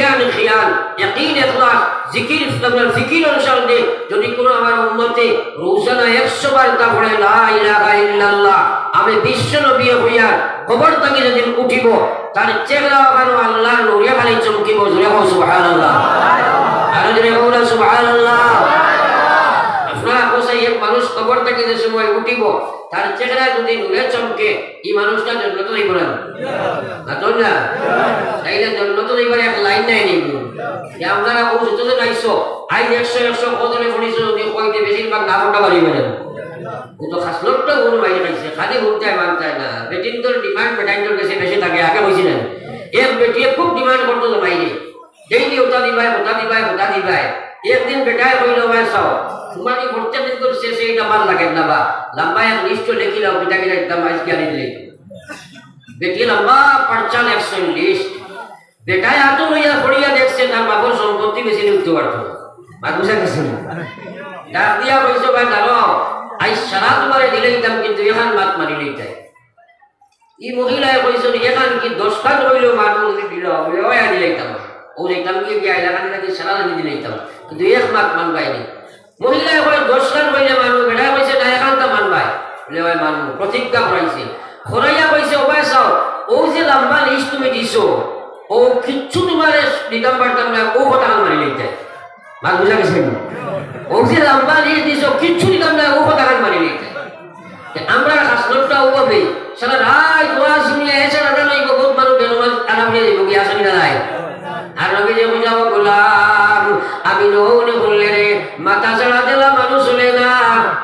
জ্ঞান, খেয়াল, ইয়াকিন, ইখলাস, জিকির, আপনার ফিকির অনুসারে যদি কোনো আমার উম্মতে রোজানা একশো বার তা পড়ে, "লা ইলাহা ইল্লাল্লাহ, আমি বিশ্ব নবী হইয়ার কবর থাকি যেদিন উঠিব, তার চেহারা ওখানো আল্লাহর নূরে খালি চমকিব।" জোরে কও সুবহানাল্লাহ। আরো জোরে কও না সুবহানাল্লাহ। আপনারা কও চাই, এক মানুষ কবর থাকি যে সময় উঠিব, তার চেহারা যদি নূরে চমকে, এই মানুষটা জন্নতো যাইব না? না তো না? তাইলে জন্নতো যাইবার এক লাইন নাই নি? যে আপনারা ও যত জন আইছো, আইজ একশো, একশো কজনে পড়িছো, যদি কইতে বেশিরভাগ না পড়া পারি মানে। ও তো খাসলতটা ওর বাইরে খাইছে, খালি হুনতে মান চায় না। বেটিন্তর demand বেটাইন্তর কাছে বেশি থাকে, আগে কইছি না? এক বেটিয়ে খুব demand করতো তো বাইরে। ডেইলি ওটা দিবায়, ওটা দিবায়, ওটা দিবায়। একদিন বেটায় কইল, "ভাই সাও, তোমার এই প্রত্যেক দিন করে শেষে এটা ভালো লাগে না বা, লম্বা এক লিস্ট লেখিলাও, কিতা কিতা একদম আইজকে আনি দিলে।" বেটি লম্বা পার্চা লেখছে লিস্ট। বেটায় আতো লইয়া পড়িয়া দেখছে, তার বাপর সম্পত্তি বেশি উঠতে পারতো না। মাত বুঝা গেছে না? ডাক দিয়া কইছে, "ভাই দাঁড়াও, আইজ সারা তোমারে দিলে দিতাম, কিন্তু এখান মাত মানি লইতাই।" ই মহিলায় কইছইন, "এখান কি দশ খান অইলেও মানুষ যদি দিল, অইলে অয়া দিলাইতাম। ও যাইতাম গিয়া গিয়া আইলা খান নাকি সারা জানি দিলাইতাম। কিন্তু এক মাত মানবায় নি।" মহিলায় কয়, "দশ খান অইলে মানুষ।" বেটায় কইছে, "না, এখানতা মানবায়।" বলে, "অয় মানুষ।" প্রতিজ্ঞা করাইছে। করাইয়া কইছে, "ও ভাই সাও, ও যে লম্বা লিস্ট তুমি দিছো, ও কিচ্ছু তোমারে দিতাম পারতাম না, ও কথা মানি লইতাই।" মাত বুঝা গেছে নি? ও যে লম্বা লিস্ট দিছো, কিচ্ছু দিতাম না, ও কথা মানি লইতাই। তে আমরা খাসলতটা অভাবে সারা রাত ওয়াজ শুনিয়া এসে রান্না লইব, বহুত মানুষ বেনমাজ আরাম হয়ে যাইব, কি আসেনি না নাই? আর নবী যে বুঝাবো, "গোলাম, আমি নৌনি করলে রে, মাথা ছাড়া দিলা মানুষ চলে না,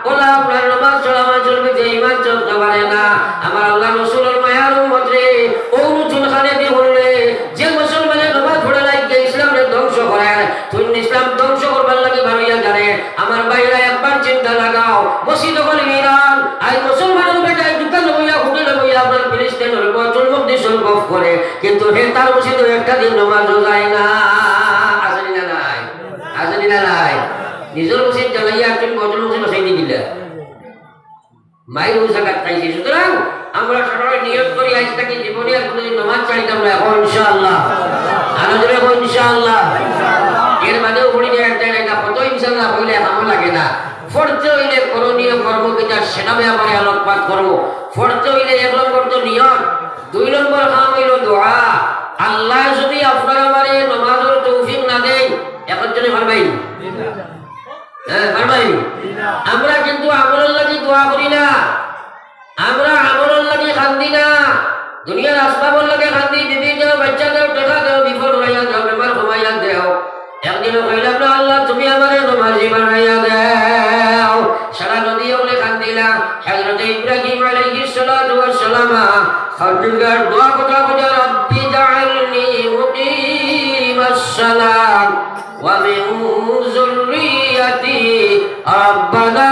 ওলা আপনার নমাজ ছাড়া আমার চলবে, যে ইমান চলতে পারে না।" আমার আল্লাহ রসুলের মায়ার উম্মত রে, ও নতুন খানে দি বললে, যে মুসলমানের নমাজ পড়ে লাগে ইসলাম রে ধ্বংস করে, তুই ইসলাম ধ্বংস করবার লাগি বারইয়া জানে। আমার ভাইরা, একবার চিন্তা লাগাও, মসজিদ অকল বিরান, আইজ মুসলমানের বেটায় দোকান বইয়া, হোটেল বইয়া আপনার ফিলিস্তিন হইব, চুলমুখ দিয়ে চুলমুখ করে, কিন্তু হে তার মসজিদে একটা দিন নমাজও যায় না। আসেনি না নাই? আসেনি না নাই? নিজের মসজিদ জ্বালাইয়া একজন বদল মসজিদ বসাই দিয়ে দিলা। মাইর ওই জাগাত খাইছি। সুতরাং আমরা সবাই নিয়ত করি, আইজ থাকি জীবনে আর কোনোদিন নমাজ ছাড়িতাম না। এখন ইনশাআল্লাহ, আরো জোরে এখন ইনশাআল্লাহ। এর বাদেও পড়ি যায় একটা, এটা কত ইনশাআল্লাহ হইলে কামও লাগে না। পড়তে হইলে করণীয় কর্ম কিতা, সেটা আমি আমার আলোকপাত করবো। পড়তে হইলে এক নম্বর তো নিয়ত, দুই নম্বর কাম হইল দোয়া। আল্লাহ যদি আপনার আমারে নমাজের তৌফিক না দেয়, একজনে পারবেন? হ্যাঁ, পারবাই? আমরা কিন্তু আমলর লাগি দোয়া করি না, আমরা আমলর লাগি কান্দি না। দুনিয়ার আসবাবর লাগি কান্দি, বিবি দেও, বাচ্চা দেও, টেকা দেও, বিপদ উড়াইয়া দেও, বেমার কমাইয়া দেও। একদিনও কইলাম না, "আল্লাহ, তুমি আমারে নমাজি বানাইয়া দেও।" সারা নদী হলে কান্দিলা। হযরত ইব্রাহিম আলাইহিস সালাতু ওয়াস সালাম, খাদিজার দোয়া কথা বুঝা, "রব্বি জাআলনি মুকিমাস সালাত।" ومن ذريتي ربنا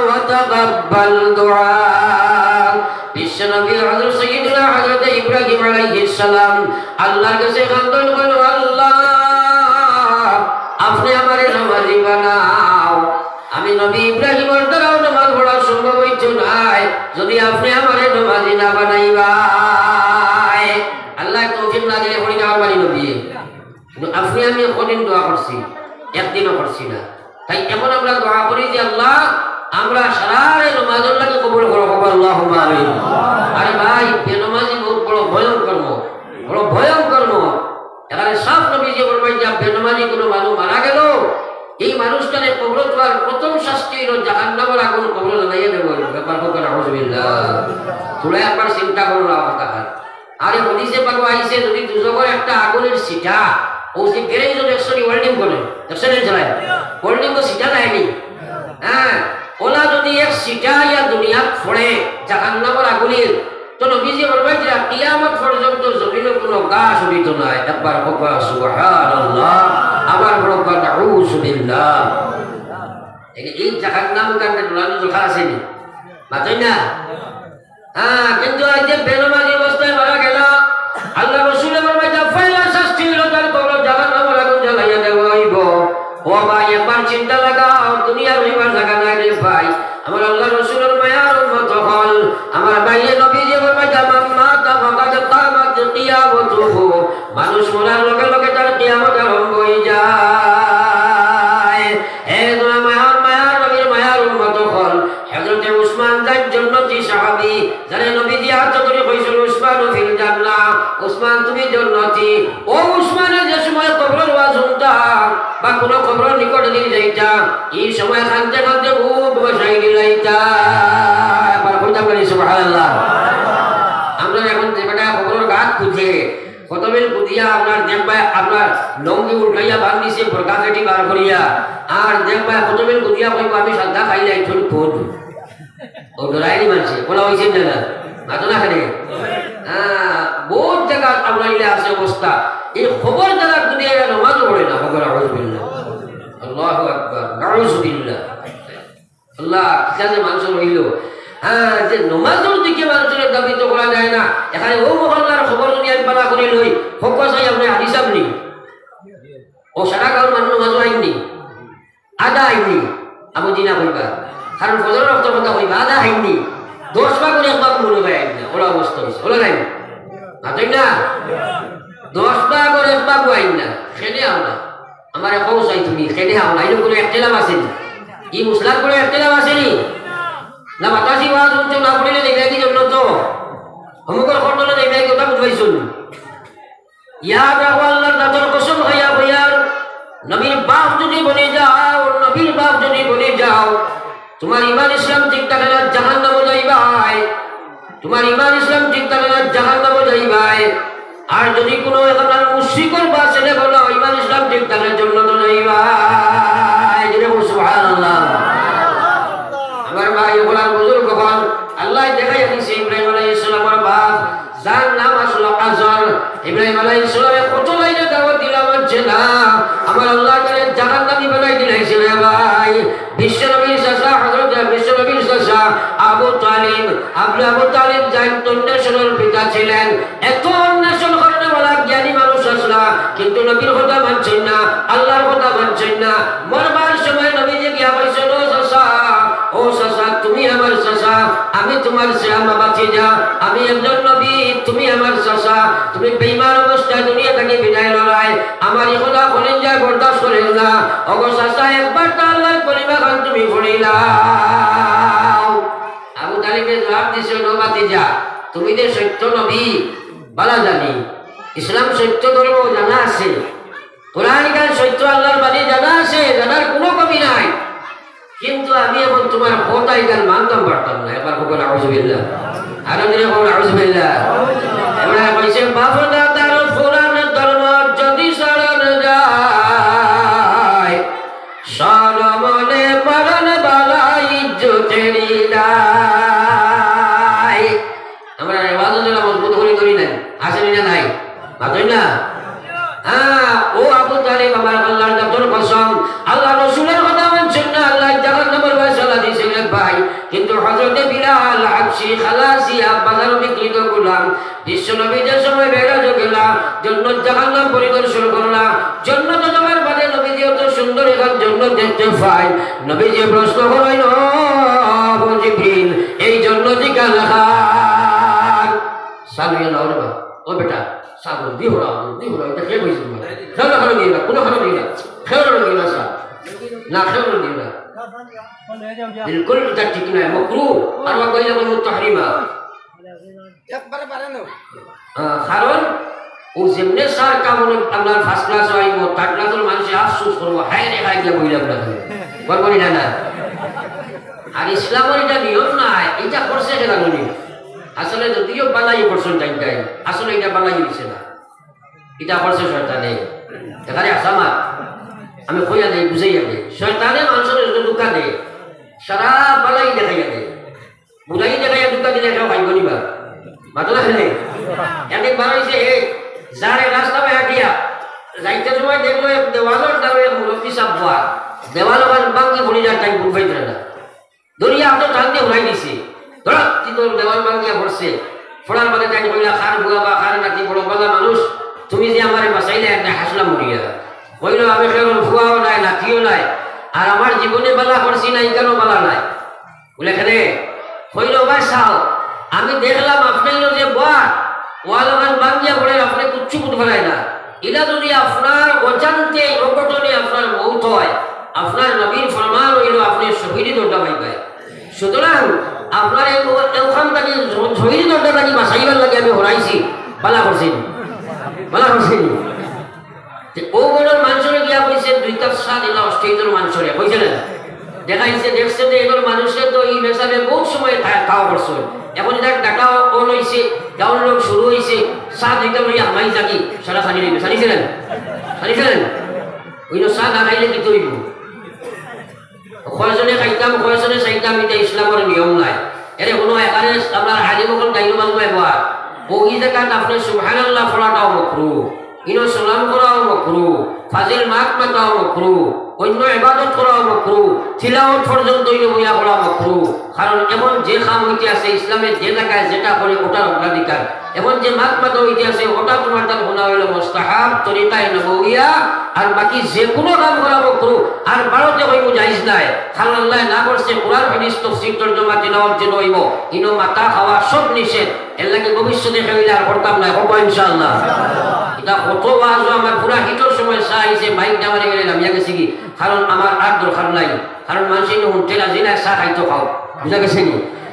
وتقبل دعاء। বিশ্বনবী হযরত সাইয়্যিদুনা হযরত ইব্রাহিম আলাইহিস সালাম আল্লাহর কাছে কান্দন করল, "আল্লাহ, আপনি আমারে নমাজি বানাও। আমি নবী ইব্রাহিমর দ্বারাও নমাজ পড়া সম্ভব হইতো নায়, যদি আপনি আমারে নমাজি না বানাইবায়।" আল্লাহ তৌফিক না দিলে পড়ি যাওয়ার বাড়ি নবী। কিন্তু আপনি আমি কদিন দোয়া করছি, একদিনও করছি না। তাই এখন আমরা দোয়া করি যে, "আল্লাহ, আমরা সারারে নমাজর লাগি কবুল করো, কবুল, আল্লাহুম্মা আমিন।" আরে ভাই, বেনমাজি বহুত বড় ভয়ঙ্কর মত, বড় ভয়ঙ্কর মত। এখানে সাফ নবী যে ফরমাই যে, বেনমাজি কোনো মানুষ মারা গেল, এই মানুষটারে কবর তোলার প্রথম শাস্তি হইল জাহান্নামের আগুন কবর জ্বালাইয়া দেবো। ব্যাপার হোক, নাউজুবিল্লাহ। তোরা একবার চিন্তা করো না, কথা হয়। আরে হাদিসে পাকো আইছে, যদি দুজখর একটা আগুনের ছিটা, ও যে গ্যারেজ একশো ওয়েল্ডিং করে, একশো চালায়, ওয়েল্ডিং তো ছিটা দেয়নি। হ্যাঁ, ওলা যদি এক ছিটা ইয়া দুনিয়াত পড়ে, জাহান্নামের আগুনের, তো নবীজি ফরমাইছিলা, কিয়ামত পর্যন্ত জমিনে কোনো ঘাস উঠিত নায়। একবার হোক সুবহানাল্লাহ, আবার হোক নাউজুবিল্লাহ। এই, এই জাহান্নাম কাণ্ডে ডোলানো দরকার আছে নি? মাতই না? হ্যাঁ, কিন্তু আজ যে বেনমাজি অবস্থায় মারা গেল, আল্লাহ রসুলে ফরমাইতা, পয়লা শাস্তি হইল তার কবর জাহান্নামের আগুন জ্বালাইয়া দেওয়া হইব। ও ভাই, একবার চিন্তা লাগাও, দুনিয়া রইবার জায়গা নাই রে ভাই। আমার আল্লাহ রসুলের মায়ার উম্মত হল, আমার ভাইয়ে নবী যে ফরমাইতা, "মান মাতা ফাকাদ কামাত কিয়ামতুহু।" মানুষ মরার লগে লগে তার কতদিন যাইতা, এই সময় কানতে কানতে বুক ভাসাই দিলাইতা। একবার কইতাম পারি সুবহানাল্লাহ। আমরা এখন যে বেটা কবরর গাত খুঁজে, কতবেল খুঁজিয়া আপনার দেখবায়, আপনার লুঙ্গি উল্টাইয়া বান্ধিছে, বোরকা ফেটি বার করিয়া, আর দেখবায় কতবেল খুঁজিয়া কইব, "আমি সাদা খাইলাই, তুই খুঁজ।" ও ডরাইনি মানছে, বলা হয়েছে না, না? মাতো না খালি। হ্যাঁ, বহুত জায়গা আমরা ইলে আছে অবস্থা। এই খবর যারা খুঁজে এরা নামাজও পড়ে না, খবর আউযুবিল্লাহ। আল্লাহু আকবার, নাউযুবিল্লাহ। আল্লাহ, কিতা যে মানুষ রইল। হ্যাঁ, যে নমাজর দিকে মানুষের দাবি তো করা যায় না। এখানে ও মহল্লার খবর যদি আমি পালা করে লই, হক চাই আপনি হাদিস আপনি। ও সারা গাঁওর মানুষ নমাজও আইননি। আদা আইননি। আবু জিনা কইবা। কারণ ফজর রক্ত কথা কইবা, আদা আইননি। দশ ভাগর এক ভাগ মনে হয় আইন না। ওলা অবস্থা হয়েছে। ওলা নাই। মাতই না? দশ ভাগর এক ভাগও আইন না। খেলে আমরা। আমারে কও চাই তুমি, কেনে হামলা? ইনো কোনো একতেলাফ আছে নি? ই মুসলার কোনো একতেলাফ আছে নি? না বাতাসি ওয়াজ হুনছো, না পড়িলে দেখবে কি জন্য তো? অমুকর খণ্ডনে দেখবে কি ওটা বুঝবাইছো নি? ইয়াদ রাখো, আল্লাহর জাতর কসম খাইয়া কইয়ার, নবীর বাপ যদি বনি যাও, নবীর বাপ যদি বনি যাও, তোমার ইমান ইসলাম ঠিক থাকে না, জাহান্নামো যাইবায়। তোমার ইমান ইসলাম ঠিক থাকে না, জাহান্নামো যাইবায়। আর যদি কোনো এখন আর মুশরিকর বা ছেলে বলো, ইমান ইসলাম ঠিক থাকে, জন্নতো যাইবায়। জোরে বলো, সুবহানাল্লাহ। আমার ভাই, ওখানে বুজুর্গ হন, আল্লাহ দেখাইয়া দিছে ইব্রাহিম আলাইহিস সালামের বাপ, যার নাম আসলো আজর। ইব্রাহিম আলাইহিস সালামে কত লাইনে দাওয়াত দিলা, মানছে না। আমার আল্লাহ তাআলা জাহান্নামী বানাই দিলাইছে রে ভাই। বিশ্বনবীর চাচা, হযরত বিশ্বনবীর চাচা আবু তালিব, আপনে আবু তালিব যাইন অন্বেষণর পিতা ছিলেন। এত অন্বেষণ করতে বলা জ্ঞানী মানুষ আসলা, কিন্তু নবীর কথা মানছেন না, আল্লাহর কথা মানছেন না। মরবার সময় নবীজি গিয়া কইছেন, "ও চাচা, ও চাচা, তুমি আমার চাচা, আমি তোমার শ্যামা ভাতিজা, আমি একজন নবী, তুমি আমার চাচা, তুমি বেইমান অবস্থায় দুনিয়া থাকি বিদায় লড়াই, আমার এই কথা কলিজায় বরদাস্ত করেন না। ওগো চাচা, একবার তো আল্লাহর কলিমা খান তুমি পড়িলাও।" আবু তালিবে জবাব দিছে, "ও ভাতিজা, তুমি যে সত্য নবী, বালা জানি, ইসলাম সত্য ধর্ম জানা আছে, কোরআন খান সত্য আল্লাহর বাণী জানা আছে, জানার কোনো কমি নাই, কিন্তু আমি এখন তোমার কথা এখান মানতাম পারতাম না।" একবার কখন আউযুবিল্লাহ, আরো জোরে কখন আউযুবিল্লাহ। এবার কইছে, "বাপ দাদার কোরআন ধর্ম যদি ছাড়ন যায়, সরমনে মরণ বালা ইজ্জতেরই দায়।" আমরা রেওয়াজ যেটা মজবুত করে ধরি নাই, আছে না নাই? মাতই না? হ্যাঁ, ও আবু তালিব, আমার আল্লাহর জাতর কসম, আল্লাহ রসুলের কথা মানছেন না, আল্লাহ জাহান্নামের ফয়সালা দিয়েছেন রে ভাই। কিন্তু হযরতে বিলাল হাবশি খালাসিয়া বাজারো বিক্রিত গোলাম, বিশ্বনবী যে সময় মেরাজো গেলা, জন্নত জাহান্নাম পরিদর্শন করলা, জন্নত যাওয়ার বাদে নবীজি অত সুন্দর এখন জন্নত দেখতে পাই। নবীজি প্রশ্ন করেন, "ও আবু জিব্রিল, এই জন্নত ইখান কার?" সালু ইয়া না, ওরে বা, ও বেটা, সালু, দি হরা, দি হরা, এটা কে কইছে তোমার? কেউ না, কেউ দিও না, কোনো কেউ দিও না, কেউ দিও না, স্যার। না, কেউ দিও না। বিলকুল এটা ঠিক নয়, মকরু, আর ওয়া কইলে বলবো তাহরিমা। একবারে বাড়ানো। আহ, কারণ ও যেমনে স্যার কামড় আপনার ফার্স্ট ক্লাস আইব, থার্ড ক্লাসর মানুষে আফসোস করবো, "হায় রে, হায় গিয়া বইলাম না।" বলবো নি না, না? আর ইসলামর এটা নিয়ম নাই, এটা করছে কেন উনি? আসলে যদিও বালাই করছেন তাই তাই, আসলে এটা বালাই হইছে না, এটা করছে শয়তানে। এখানে আসামা আমি কইয়া দেই, বুঝাইয়া দেই, শয়তানে মানুষের যত ধোঁকা দেয়, সারা বালাই দেখাইয়া দেয়। বুড়াই দেখাইয়া ধোঁকা দিলে কেউ খাইব নিবা? মাতলা খেলে। একদিন বার হইছে, এ, যারে রাস্তা বায় হাঁটিয়া, যাইতে সময় দেখলো এক দেওয়ালর দ্বারা এক মুরব্বী সাহেব বওয়া। দেওয়াল ওখান ভাঙ্গি পড়ি যার, তাই বুঝ পাইতে না। দরিয়া হাতে টান দিয়ে উড়াই দিছে। ধরো, কি তোর দেওয়াল ভাঙ্গিয়া পড়ছে। পড়ার বাদে তাই কইলা, "খার বুয়া বা খার নাতি বড় বালা মানুষ, তুমি যে আমারে বাঁচাইলে একটা হাসলাম মরিয়া।" কইল, "আমি কেউ ফুয়াও নাই, নাতিও নাই। আর আমার জীবনে বালা করছি না, ইখানও বালা নাই।" বলে, "কেনে?" কইল, "ভাই সাহেব, আমি দেখলাম আপনি হইল যে বওয়া, ওয়াল ওখান ভাঙ্গিয়া পড়ে, আপনি কুচ্ছু বুঝ পারায় না। এটা যদি আপনার অজান্তে, অঘটনে আপনার মৌত হয়, আপনার নবীর ফরমান হইল আপনি শহীদি দরজা পাইবেন। সুতরাং আপনার এই ও-, ওখান থেকে শ-, শহীদি দরজা থেকে বাঁচাইবার লাগি আমি হরাইছি, বালা করছি, বালা করছি।" তে অউ ঘরর মানষরে গিয়া কইছে, "দুই কাপ চা দিলা অস্ট্রেলিয়ার মানষরে", কইছে না? দেখাইছে, দেখছে যে এগুর মানুষে তো ই মেসাবে বহুত সময় থা-, খাওয়া করছে। এখন ইটা ডাটা অন অইছে, ডাউনলোড শুরু অইছে, চা দুই কাপ লইয়া হামাই থাকি, সারা খানি লইবে, জানিছিলেন? জানিছিলেন? ওই চা না খাইলে কিতা অইব? কয়জনে খাইতাম, কয়জনে চাইতাম, ইটা ইসলামর নিয়ম নায়। এরে হুনো, এখানে আমরার আলিম অকল গাইরো মাজমা এবার। অউ জাগাত আপনে সুবহানাল্লাহ পড়াটাও মকরু, ইনো সালাম করাও মকরু, ফাজিল মাত মাতাও মকরু, অন্য ইবাদত করাও মকরু, তিলাওয়াত পর্যন্ত ইনো বইয়া করা মকরু। কারণ এখন যে কাম অইতে আছে, ইসলামে যে জাগায় যেটা করে, ওটার অগ্রাধিকার। এখন যে মাত মাতা অইতে আছে, ওটা তুমার তার হুনা অইলো মুস্তাহাব, তরিকায়ে নববিয়া, আর বাকি যে কুনু কাম করা মকরু, আর ভারতে কইমু জায়েজ নায়। কারণ আল্লায় না করছে, কুরআন হাদিস তফসির তর্জমা তিলাওয়াত যেন অইবো, ইনো মাতা খাওয়া সব নিষেধ। এর লাগি ভবিষ্যতে কেউ অইলে আর করতাম নায়, করবো ইনশাআল্লাহ। ইটা কত ওয়াজও আমার পুরা হিটর সময় চা আইছে, মাইক ডামারে গেলে নামিয়া গেছি কি, কারণ আমার আর দরকার নাই। কারণ মানষে ইনো হুনতে রাজি নায়, চা খাইতো খাও, বুঝা গেছে নি?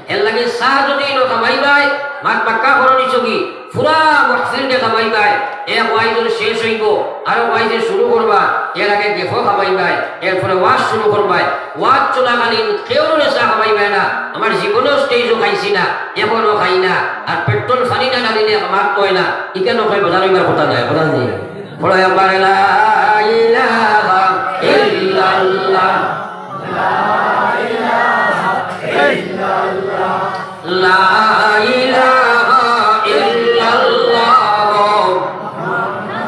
এর লাগি চা যদি ইনো খাবাইবায়, মাত বাক্কা করো নিছো কি, পুরা মাহফিলরে খাবাইবায়, এক ওয়াইজর শেষ অইবো, আরো ওয়াইজে শুরু করবা, এর আগে গেফও খাবাইবায়, এরপরে ওয়াজ শুরু করবায়। ওয়াজ চলাকালীন কেউরে চা খাবাইবায় না। আমার জীবনেও স্টেজও খাইছি না, এখনো খাই না। আর পেট্রোল পানি না ঢালিলে আমার তো অয় না। ইখানো কয় বাজার অইবার কথা নায়, কথা নেই। পড়ো একবার লা ইলাহা ইল্লাল্লাহ। লা ইলাহা ইল্লাল্লাহ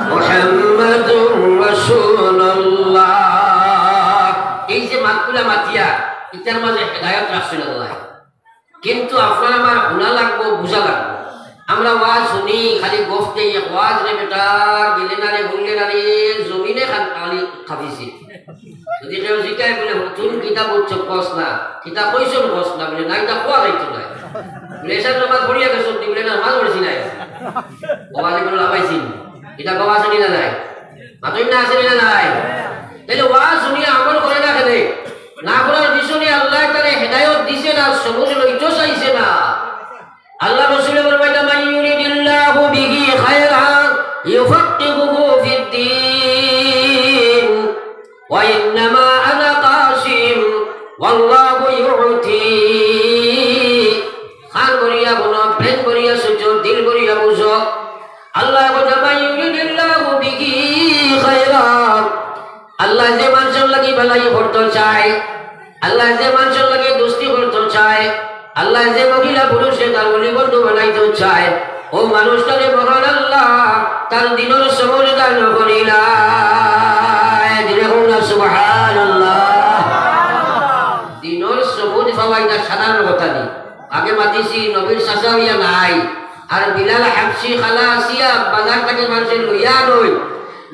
মুহাম্মাদুর রাসূলুল্লাহ। এই যে মাতগুলা মাতিয়া, ইটার মাঝে হেদায়ত রাখছইন আল্লায়। কিন্তু আপনার আমার হুনা লাগবো, বুঝা লাগবো। আমরা ওয়াজ হুনি, খালি গফ দেই, এক ওয়াজ রে বেটা, গেলে না রে, হুনলে না রে, জমিনে খান খালি খাবিছে। যদি কেউ জিকায় বলে, "হুজুর, কিতা বুঝছো, কস না, কিতা কইছইন, কস না", বলে, "না, ইটা কওয়া যাইতো নায়।" বলে, "এশার নামাজ পড়িয়া গেছো?" বলে, "না, নামাজ পড়ছি না।" ও বাদে কোনো লাভ আইছে নি? ইটা কওয়া আছে নি না নাই? মাতইন না, আছে নি না নাই? তাইলে ওয়াজ হুনিয়া আমল করে না কেনে? না করার পিছনে আল্লায় তারে হেদায়ত দিছে না, সবুজ লইতো চাইছে না। আল্লার রসুলে ফরমাইতা, "মান ইউরিদিল্লাহু বিহি খায়রান ইউফাক্কিহুহু ফিদ্দীন, ওয়া ইন্নামা আনা কাসিম, ওয়াল্লাহু ইউতি।" কান ভরিয়া হুনো, ব্রেন ভরিয়া সুজো, দিল ভরিয়া বুঝো। আল্লায় কইতা, "মান ইউরিদিল্লাহু বিহি খায়রান।" আল্লায় যে মানষর লাগি ভালাই করতো চায়, আল্লায় যে মানষর লাগি দোস্তি করতো চায়, আল্লায় যে মহিলা পুরুষরে তার অলি বন্ধু বানাইতো চায়, অউ মানুষটারে মহান আল্লায় তার দিনর সবুজ দান করিলায়। জোরে কও না সুবহানাল্লাহ। দিনর সবুজ পাওয়া ইটা সাধারণ কথা নি। আগে মাতিছি, নবীর চাচা অইয়া নাই। আর বিলাল হাবশি খালা আসিয়া বাজার থাকি মানষে লইয়া আনইন।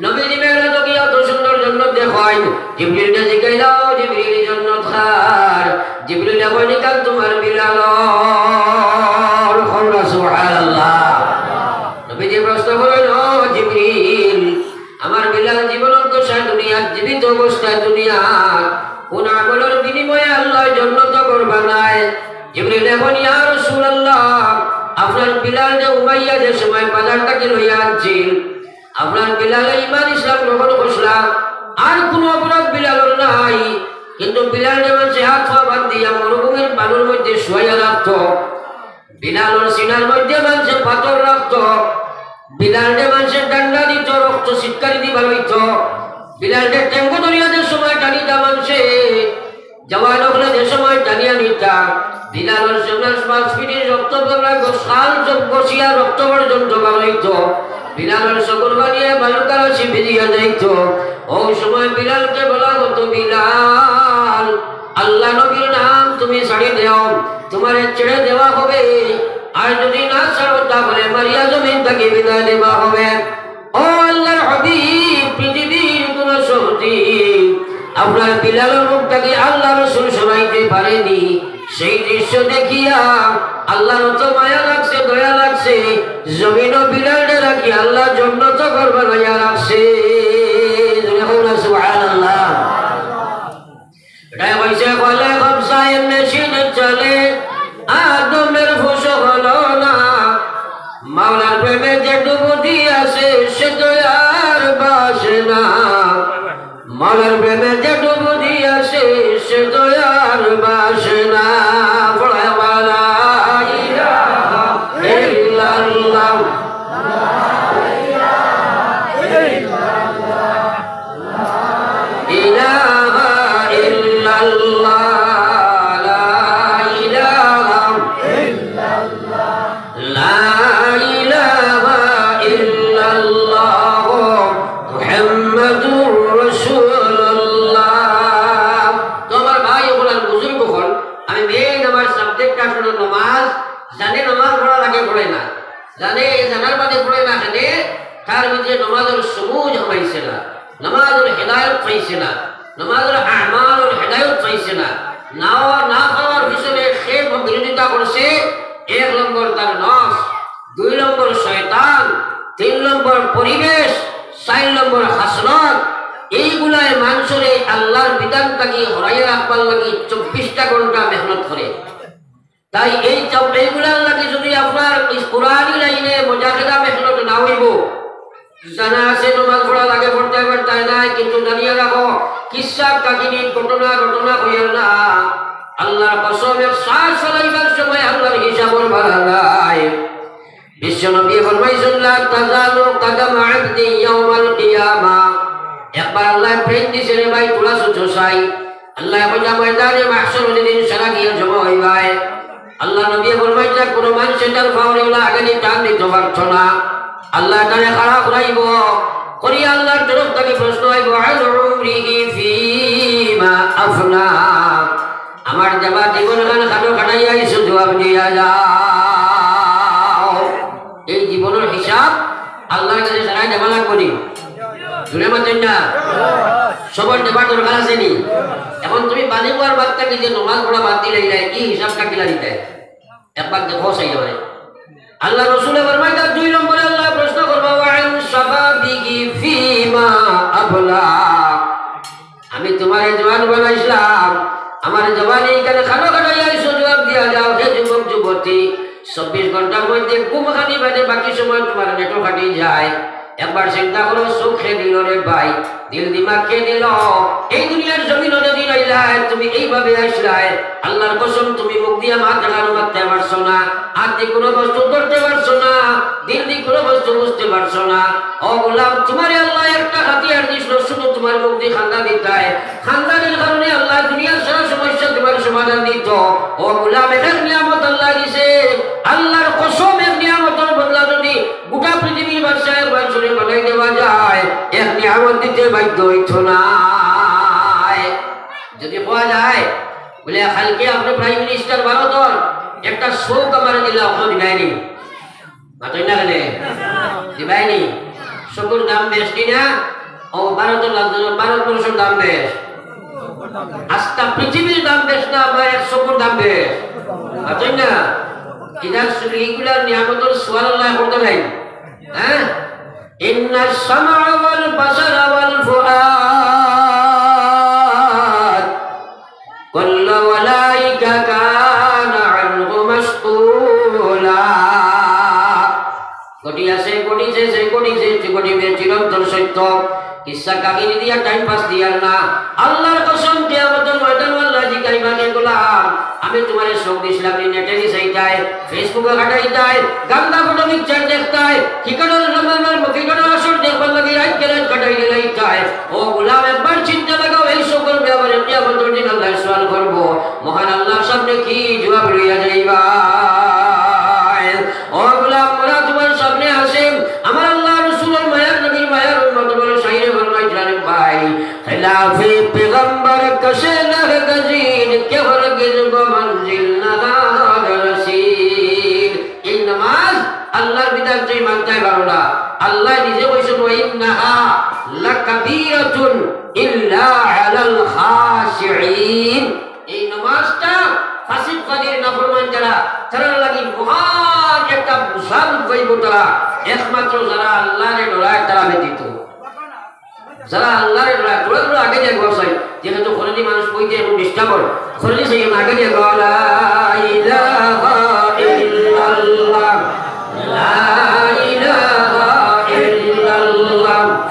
নবীজি মেরাজো গিয়া অত সুন্দর জন্নত দেখইন। জিবরিলরে জিগাইলা, "ও জিবরিল, ই জন্নত কার?" জিবরিলে কইন, "ইখান তুমার বিলালর।" কও না সুবহানাল্লাহ। নবীজি প্রশ্ন করইন, "ও জিবরিল, আমার বিলাল জীবন দশায় দুনিয়াত, জীবিত অবস্থায় দুনিয়াত, কুন আমলর বিনিময়ে আল্লায় জন্নতো ঘর বানায়?" জিবরিলে কইন, "ইয়া রাসূলুল্লাহ, আপনার বিলালরে উমাইয়া যে সময় বাজার থাকি লইয়া আনছিল, আপনার বিলালে ঈমান ইসলাম গ্রহণ করছিলা, আর কুনু অপরাধ বিলালর নাই, কিন্তু বিলালরে মানষে হাত পা বান্ধিয়া মরুভূমির বালুর মধ্যে শুয়াইয়া রাখতো।" বিলালর সিনার মধ্যে মানষে পাথর রাখতো, বিলালরে মানষে ডান্ডা দিতো, রক্ত ছিটকারি দি বারইতো। বিলালরে টেঙ্গু ধরিয়া যে সময় টানিতা মানষে, জওয়ান অকলে যে সময় টানিয়া নিতা, বিলালর সিনার মাংসপেশির রক্ত পড়া গোসাল চোখ গছিয়া রক্ত পর্যন্ত বারইতো। বিলালর চকুর পানিয়ে বালুকার ছিপি দিয়া যাইতো। অউ সময় বিলালকে বলা হতো, "বিলাল, আল্লাহ নবীর নাম তুমি ছাড়ি দেও, তুমারে ছেড়ে দেওয়া হবে, আর যদি না ছাড়ো তাহলে মারিয়া জমিন থাকি বিদায় দেওয়া হবে।" ও আল্লাহর হাবিব, পৃথিবীর কুনু শক্তি আপনার বিলালর মুখ থাকি আল্লাহ রসুল শোনাইতে পারেনি। সেই দৃশ্য দেখিয়া আল্লাহর অত মায়া লাগছে, দয়া লাগছে, জমিনো বিলালরে রাখি আল্লাহ জন্নতো ঘর বানাইয়া রাখছে। জোরে কও না সুবহানাল্লাহ। এটাই কইছে, "কলে কবজায় মেশিন চলে, আদমের ফুস হলো না। মাওলার প্রেমে যে ডুবুদি আছে, সে তো আর বাস না। মরার প্রেমে যে ডুব দিয়াছে, সে তো আর বাঁচে না। পড়ো, লা ইলাহা ইল্লাল্লাহ। ইলাহা ইল্লাল্লাহ, লা ইলাহা, লা ইলাহা ইল্লাল্লাহ, মুহাম্মাদুর রাসূলুল্লাহ। তো আমার ভাই অকল আর বুজুর্গ অকল, আমি main আমার subject আসলে নমাজ, যানে নমাজ পড়া লাগে পড়ে না, যানে জানার বাদে পড়ে না, কেনে তার ভিতরে নমাজর সমুজ হামাইছে না, নমাজর হেদায়ত পাইছে না, নমাজর আমালর হেদায়ত পাইছে না। না, না পাওয়ার পিছনে সে বিরোধিতা করছে, এক নম্বর তার নফস, দুই নম্বর শয়তান, তিন নম্বর পরিবেশ, চার নম্বর হাসরত। এইগুলায় মানুষরে আল্লাহর বিধান থাকি হরাইয়া রাখবার লাগি চব্বিশটা ঘন্টা মেহনত করে। তাই এই চব-, এইগুলার লাগি যদি আপনার এই কোরআনি লাইনে মুজাহিদা মেহনত না অইবো, জানা আছে নমাজ পড়া লাগে পড়তে পারতায় নাই, কিন্তু জানিয়া রাখো, কিসসা কাহিনী, ঘটনা, ঘটনা কইয়ার না। আল্লাহর কসম, এক শ্বাস চালাইবার সময় আল্লাহর হিসাবর বারা নাই। বিশ্বনবী ফরমাইছইন, "লা তাজালু কাদামা আবদিন ইয়াউমাল কিয়ামা।" একবার আল্লায় প্রেম দিছে রে ভাই, তোরা সুচো চাই। আল্লায় কইলা, ময়দানে মাহশর যেদিন সারা দিয়া জমা অইবায়, আল্লাহর নবী ফরমাইছইন, কোনো মানুষে তার পাওরে ওলা আগানি টান দিতে পারতো না। আল্লায় তারে খাড়া করাইবো, করি আল্লাহর তরফ থাকি প্রশ্ন আইবো, "আন উমরিহি ফিমা আফনা।" আমার দেবা জীবন খান খাটো খাটাইয়া আইছো, জবাব দিয়া যাও। এই জীবনর হিসাব আল্লাহর কাছে সারাই দেবা লাগবো নি? জোরে মাতইন না। সবর দেবার দরকার আছে নি? এখন তুমি বালিগ অওয়ার বাদ থাকি যে নমাজ পড়া বাদ দিলাইলায়, ই হিসাবটা কিলা দিতায়? একবার দেখো চাই আমারে। আল্লাহর রসুলে ফরমাইতা, দুই নম্বরে আল্লায় প্রশ্ন করবা, "ওয়া আন শাবাবিহি ফিমা আবলা।" আমি তোমারে জোয়ান বানাইছলাম, আমার জোয়ানি ইখান খানো খাটাইয়া আইছো, জবাব দিয়া যাও। হে যুবক যুবতী, চব্বিশ ঘন্টার মধ্যে ঘুম খানি বাদে বাকি সময় তোমার নেটো কাটি যায়। একবার চিন্তা করো, চোখ কে দিলো রে ভাই, দিল দিমাগ কে দিলো? এই দুনিয়ার জমিনো যেদিন আইলায়, তুমি এইভাবে আইছলায়, আল্লাহর কসম, তুমি মুখ দিয়া মাত এখানো মাততে পারছো না, আত দি কোনো বস্তু ধরতে পারছো না, দিল দি কোনো বস্তু বুঝতে পারছো না। ও গোলাম, তোমারে আল্লায় একটা হাতিয়ার দিছলো, শুধু তোমার মুখ দি কান্দা দিতায়। কান্দানির কারণে আল্লায় দুনিয়ার সারা সমস্যা তোমার সমাধান দিতো। ও গোলাম, এক এক নিয়ামত আল্লায় দিছে, আল্লাহর কসম, এক নিয়ামতর বদলা যদি গোটা পৃথিবীর বাদশায় বাদশারে বানাই দেওয়া যায়, এক নিয়ামত দিতে বাধ্য অইতো নায়। যদি কওয়া যায়, বুলে, "কালকে আপনে Prime Minister ভারতর, একটা চউখ আমারে দিলা, আপনে দিবায়নি?" মাতইন না কেনে? দিবায়নি? চকুর দাম বেশ নি না? ও ভারতর, ভারতবর্ষর দাম বেশ। আস্তা পৃথিবীর দাম বেশ না, আমার এক চকুর দাম বেশ। মাতইন না? ইদার সু-, ইগুলার নিয়ামতর সুয়াল আল্লায় করতা নায়। হ্যাঁ? ইন্নাস সামআ ওয়াল বাসারা ওয়াল ফুআদ কুল্লু উলাইকা কানা আনহু মাসউলা। ঘটি আছে, ঘটিছে, যে ঘটিছে, যে ঘটিবে, চিরন্তন সত্য। কিসসা কাহিনী দিয়া time pass দিয়ার না। আল্লাহর কসম, কিয়ামতর ময়দানো আল্লায় জিকাইবা, হে গোলাম, আমি তোমারে চউখ দিছলাম নি, নেটে নি চাইতায়, Facebook-এ কাটাইতায়, গান্দা photo picture দেখতায়, কিকানো জমানার, কিকানো আসর দেখবার লাগি রাইত কে রাইত কাটাই দিলাইতায়। ও গোলাম, একবার চিন্তা লাগাও, এই চউখর ব্যাপারে কিয়ামতর দিন আল্লায় সুয়াল করবো। মহান আল্লাহর সামনে কি জবাব লইয়া যাইবায়? ও গোলাম, ওরা তোমার সামনে আছে। আমার আল্লাহর রসুলর মায়ার, নবীর মায়ার উম্মত, বড় শাইরে ফরমাইছলা রে ভাই, খিলাফে পেগম্বর কশে লহগজির, কে হরগিজ ব মঞ্জিল নাদার রসিদ। এই নামাজ আল্লাহর বিধান তুমি মানতায় পারো না। আল্লায় নিজে কইছইন, "ওয়া ইন্নাহা লাকাবীরাতুন ইল্লা আলাল খাশিঈন।" এই নামাজটা ফাসিক ফাজির নাফরমান যারা, তারার লাগি মহান একটা মুসাব অইবো তারা, একমাত্র যারা আল্লাহরে ডরায় তারা ব্যতীত। যারা আল্লাহরে ডরায়, তোরা, তোরা আগে দিয়ে একবার চাই, যেহেতু খরেজি মানুষ কইতে এখন disturb হয়, খরেজি চাই এখন আগে দিয়ে একবার, লা ইলাহা ইল্লাল্লাহ, লা ইলাহা ইল্লাল্লাহ।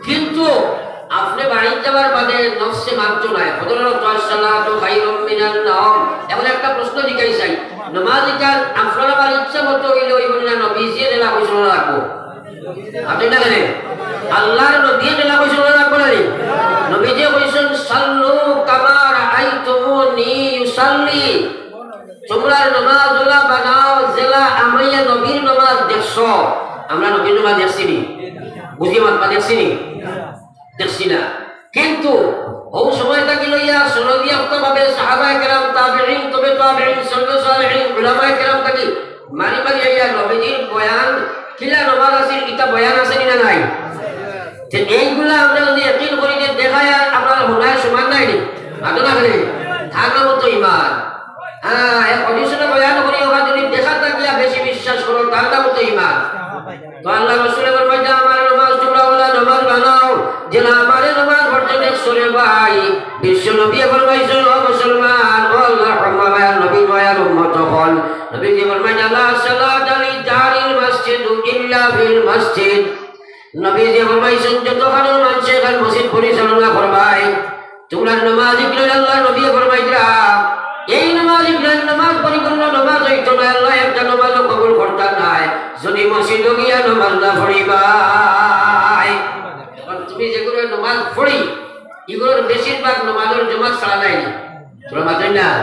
কিন্তু আপনে বাড়িত যাওয়ার বাদে নফসে মানতো নায়। হযরত "আসসালাতু খায়রুম মিনান নাওম।" এখন একটা প্রশ্ন জিকাই চাই, নমাজ ইখান আপনার আবার ইচ্ছা মতো অইলে অইবো না, নবীজিয়ে যেলা কইছইন অলা রাখবো? আপনি না জানেন? আল্লাহর নবীয়ে যেলা কইছইন অলা রাখবো না নি? নবীজিয়ে কইছইন, "সাল্লু কামা রাআইতুমুনি উসাল্লি।" তুমরার নমাজ অলা বানাও যেলা আমি নবীর নমাজ দেখছো। আমরা নবীর নমাজ দেখছি নি? বুঝি মাতবা, দেখছি নি? দেখছি না। কিন্তু অউ সময় থাকি লইয়া সনদিয়াপ্তভাবে সাহাবায়ে কেরাম, তাবেঈন, তবে তাবেঈন, সলফে সালেহিন, উলামায়ে কেরাম থাকি মারি মারি আইয়া নবীজির বয়ান, কিলা নমাজ আছিল, ইতা বয়ান আছে নি না নাই? তে এইগুলা আমরা যদি ইয়াকিন করি যে দেখায় আর আপনার হুনায় সমান নায় নি? মাতো না খালি, তার নাম তো ইমান। হ্যাঁ, এক হাদিসে বয়ান করি, ওখানে যদি দেখা থাকিয়া বেশি বিশ্বাস করো, তার নাম তো ইমান। তো আল্লাহ রসুলে ফরমাইতা, "আমার নমাজ তুমরা অলা নমাজ বানাও, যেলা আমারে নমাজ পড়তে দেখছো রে ভাই।" বিশ্ব নবী ফরমাইছইন, "ও মুসলমান, ও আল্লাহর মায়ার নবী, মায়ার উম্মত অকল।" নবীজি ফরমাইতা, "লা সালাতা লি জারিল মসজিদ ইল্লা ফিল মসজিদ।" নবীজি ফরমাইছইন, "যতখানো মানষে এখান মসজিদ পরিচালনা করবায়, তুমরার নমাজ ইকরাইন।" আল্লাহর নবী ফরমাইতরা, এই নমাজ ইকরাইন নমাজ পরিপূর্ণ নমাজ অইতো নায়, আল্লায় একটা নমাজও কবুল করতা নায়, যদি মসজিদো গিয়া নমাজ না পড়িবায়। এখন তুমি যেগুলো নমাজ পড়ি, এগুলোর বেশিরভাগ নমাজর জমাত ছাড়া নায় নি। তোমরা মাতইন না?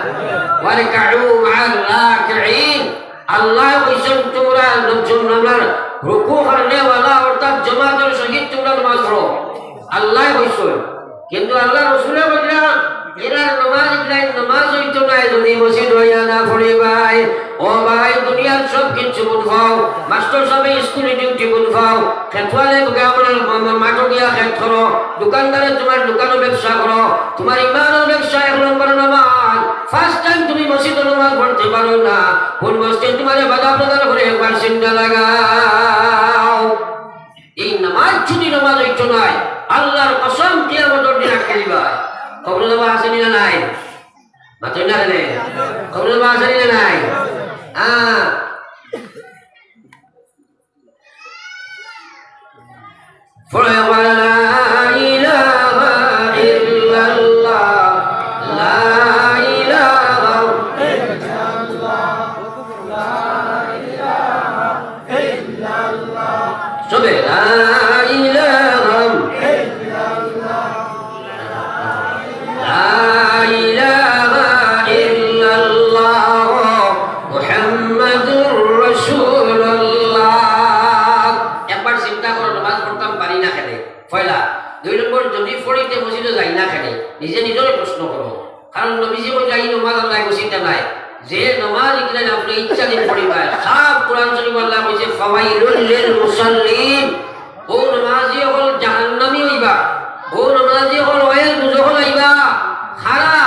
"ওয়ারকাউ মা'আর রাকিঈন।" আল্লায় কইছইন, "তুমরা নমাজ, রুকু করনেওয়ালা, অর্থাৎ জমাতর সহিত তুমরা নমাজ পড়ো।" আল্লায় কইছইন। কিন্তু আল্লাহর রসুলে কইরা, এরার নমাজ ইকরাইন নমাজ অইতো নায় যদি মসজিদো আইয়া না পড়িবায়। ও ভাই, দুনিয়ার সব কিছু বুঝ পাও, মাস্টার সাবে স্কুলে ডিউটি বুঝ পাও, খেতওয়ালে বুকে আপনার মা-, মা-, মাঠো গিয়া খেত করো, দোকানদারে তুমার দোকানো ব্যবসা করো, তুমার ইমানর ব্যবসা এক নম্বর নমাজ। First time তুমি মসজিদো নমাজ পড়তে পারো না, কোন মসজিদে তুমারে বাধা প্রদান করে একবার চিন্তা লাগাও। এই নমাজ যদি নমাজ অইতো নায়, আল্লাহর কসম কিয়ামতর দিন আটকে দিবা। কবরে যাওয়া আছে নি না নাই? মাতইন না কেনে? কবরে যাওয়া আছে নি না নাই? হ্যাঁ। পড়ো একবার, লা ইলাহা ইল্লাল্লাহ, লা ইলাহা ইল্লাল্লাহ, লা ইলাহা ইল্লাল্লাহ। সবে, লা ইলাহা, লা ইলাহা ইল্লাল্লাহ, মুহাম্মাদুর রাসূলুল্লাহ। একবার চিন্তা করো, নমাজ পড়তাম পারি না কেনে? পয়লা। দুই নম্বর, যদি পড়ি তে মসজিদো যাই না কেনে? নিজে নিজরে প্রশ্ন করো। কারণ নবীজি কইলা, "এই নমাজ আল্লায় গছিতা নায়।" যে নমাজ ইকরাইন আপনে ইচ্ছাধীন পড়িবায়, সাফ কোরআন শরীফো আল্লায় কইছে, "ফাওয়াইলুল লিল মুসাল্লিন।" অউ নমাজি অকল জাহান্নামী অইবা, অউ নমাজি অকল অইল দুজখো যাইবা। কারা?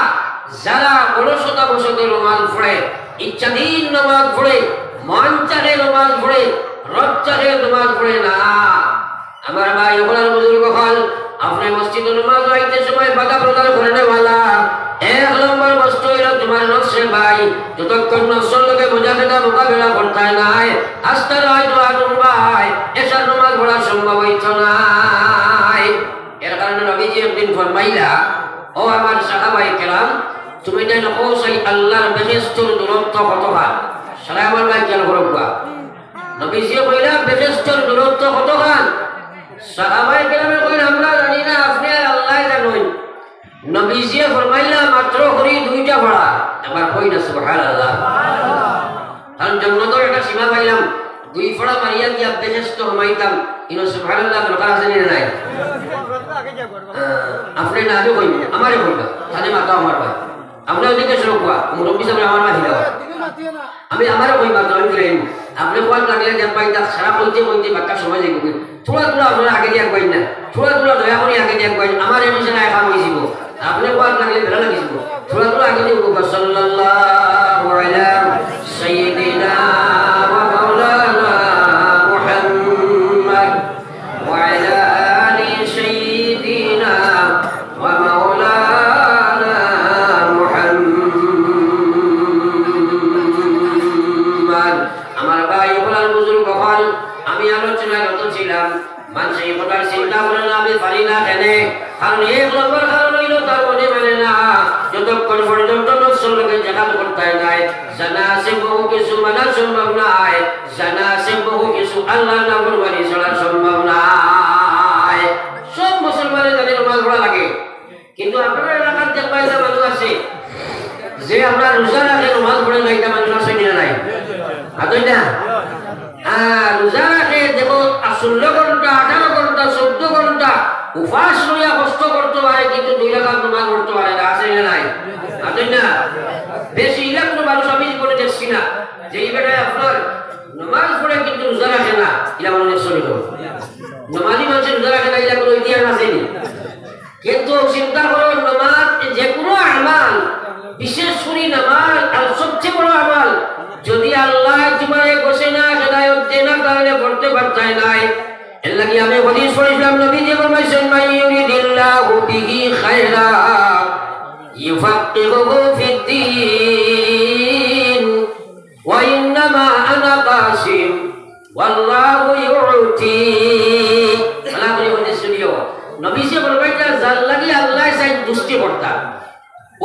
যারা অলসতা বশত নমাজ পড়ে, ইচ্ছাধীন নমাজ পড়ে, মন চাহে নমাজ পড়ে, রব চাহে নমাজ পড়ে না। আমার ভাই অকল আর বুজুর্গ অকল, আপনে মসজিদো নমাজ আইতে সময় বাধা প্রদান করনেওয়ালা এক নম্বর বস্তু অইলো তুমার নফস রে ভাই। যতক্ষণ নফসর লগে মুজাহেদা মোকাবেলা করতায় নায়, আস্তা রাইত দোয়া করবায়, এশার নমাজ পড়া সম্ভব অইতো নায়। এর কারণে নবীজি একদিন ফরমাইলা, "ও আমার সাহাবায়ে কেরাম, তুমি তাইন কও চাই আল্লাহর বেহেশতর দূরত্ব কতখান?" সারা আমার ভাই খেয়াল করউক্কা। নবীজিয়ে কইলা, "বেহেশতর দূরত্ব কতখান?" সাহাবায়ে কেরামে কইন, "আমরা জানি না, আপনে আর আল্লায় জানইন।" নবীজিয়ে ফরমাইলা, "মাত্র করি দুইটা ফাড়া।" একবার কই না, সুবহানাল্লাহ। কারণ জন্নতর একটা সীমা পাইলাম, দুই ফাড়া মারিয়া গিয়া বেহেশতো হামাইতাম, ইনো সুবহানাল্লাহ দরকার আছে নি না নাই? আহ, আপনে না আমি কইন, আমারে কইবা, তাইলে মাতো আমার ভাই। আপনে ওদিকে সরো কুয়া, মুরব্বি সাহেব আমার মাঝে যাওয়া। আমি আমারে কইবা, তো আমি ফিরে আইমু। আপনে কুয়াত লাগলে দেখ ভাই, তার সারা কইতে কইতে বাক্কা সময় যাইব। থুড়া থুড়া আপনারা আগে দিয়ে আগুয়াইন না, থুড়া থুড়া দয়া করি আগে দিয়ে আগুয়াইন, আমার এই বিষয়ে কাম হয়ে যাব। আপনে কুয়াত লাগলে বেলা লাগি যাব, থুড়া থুড়া আগে দিয়ে আগুয়াইন। সাল্লাল্লাহু আলা সাইয়্যিদিনা ওয়া মাওলানা মুহাম্মদ। وعلى آل سيدنا ومولانا محمد। আমার ভাই অকল আর বুজুর্গ অকল, আমি আলোচনায় রত ছিলাম। মানুষে এই কথার চিন্তা করে না, আমি পারি না কেনে? কারণ এক নম্বর কারণ অইলো তার মনে মানে না, যতক্ষণ পর্যন্ত নফসর লগে জেহাদ করতায় নায়, জানা আছে বহু কিছু মানা সম্ভব নায়, জানা আছে বহু কিছু আল্লাহর নাফরমানি ছাড়া সম্ভব নায়। সব মুসলমানে জানে নমাজ পড়া লাগে, কিন্তু আপনারা এলাকাত দেখবা ইলা মানুষ আছে যে আমরা রোজা রাখে নমাজ পড়ে না, ইলা মানুষ আছে নি না নাই? আতই না? হ্যাঁ, রোজা রাখে, দেখো, আর ষোলো ঘন্টা, আঠারো ঘন্টা, চৌদ্দ ঘন্টা উপাস রইয়া কষ্ট করতো পারে, কিন্তু দুই রাকাত নমাজ পড়তো পারে না, আছে না নাই? আছে না? বেশি ইলা কোনো মানুষ আমি জীবনে দেখছি না, যে ই বেটায় আপনার নমাজ পড়ে কিন্তু রোজা রাখে না, ইলা মানুষ দেখছো নি? নমাজি মানুষে রোজা রাখে না, ইলা কোনো ইতিহাস আছে নি? কিন্তু চিন্তা করো, নমাজ যে কোনো আমাল, বিশেষ করি নমাজ আর সবচেয়ে বড় আমাল, যদি আল্লাহ তোমারে বসে না হেদায়ত দেয় না, তাহলে পড়তে পারতায় নায়। এর লাগি আমি হাদিস পড়ছিলাম, নবীজি ফরমাইছেন, "মান ইউরিদিল্লাহু বিহি খায়রা ইউফাক্কিহুহু ফিদ্দীন।" "ওয়া ইন্নামা আনা কাসিম, ওয়াল্লাহু ইউতি।" ভালা করি হাদিস শুনিও। নবীজি ফরমাইতা, "যার লাগি আল্লাহ চাই দুষ্টি করতা,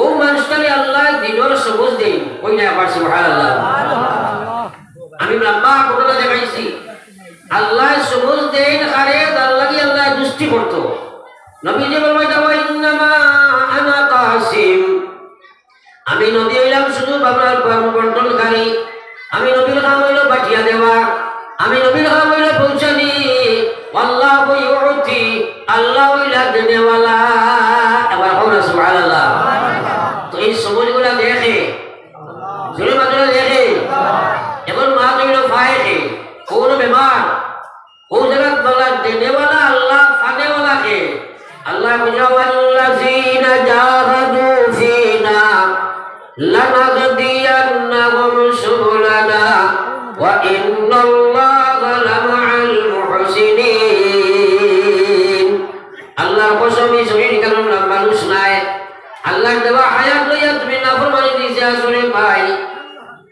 ও মানুষটারে আল্লাহ দিনর সবুজ দেইন।" কই না আবার সুবহানাল্লাহ। আমি লম্বা ঘটনা দেখাইছি, আল্লাহ সবুজ দেইন কারে, যার লাগি আল্লাহ দুষ্টি করতো। নবীজি ফরমাইতা, "ওয়া ইন্নামা আনা কাসিম।" আমি নবী অইলাম শুধু বাবার বন্টনকারী। আমি নবীর কাম অইলো বাটিয়া দেওয়া, আমি নবীর কাম অইলো পৌঁছানি। আল্লাহ ইউতি, আল্লাহ অইলা দেনেওয়ালা। আবার কও না সুবহানাল্লাহ। তো এই সবুজগুলা দেখে, জোরে মাতরা দেখে, এমন মা অইলো ফায়েকে, কোনো বেমার, ও জাগাত বালা দেনেওয়ালা আল্লাহ, ফানেওয়ালা কে? আল্লাহ কইরা, "ওয়াল্লাযীনা জাহাদু ফীনা লানাহদিয়ান্নাহুম সুবুলানা ওয়া ইন্নাল্লাহা লামাআল মুহসিনিন।" আল্লাহর কসম, ই শরীর কারণ মানুষ নায়। আল্লাহর দেওয়া হায়াত লইয়া তুমি নাফরমানি দিছে আসলে ভাই।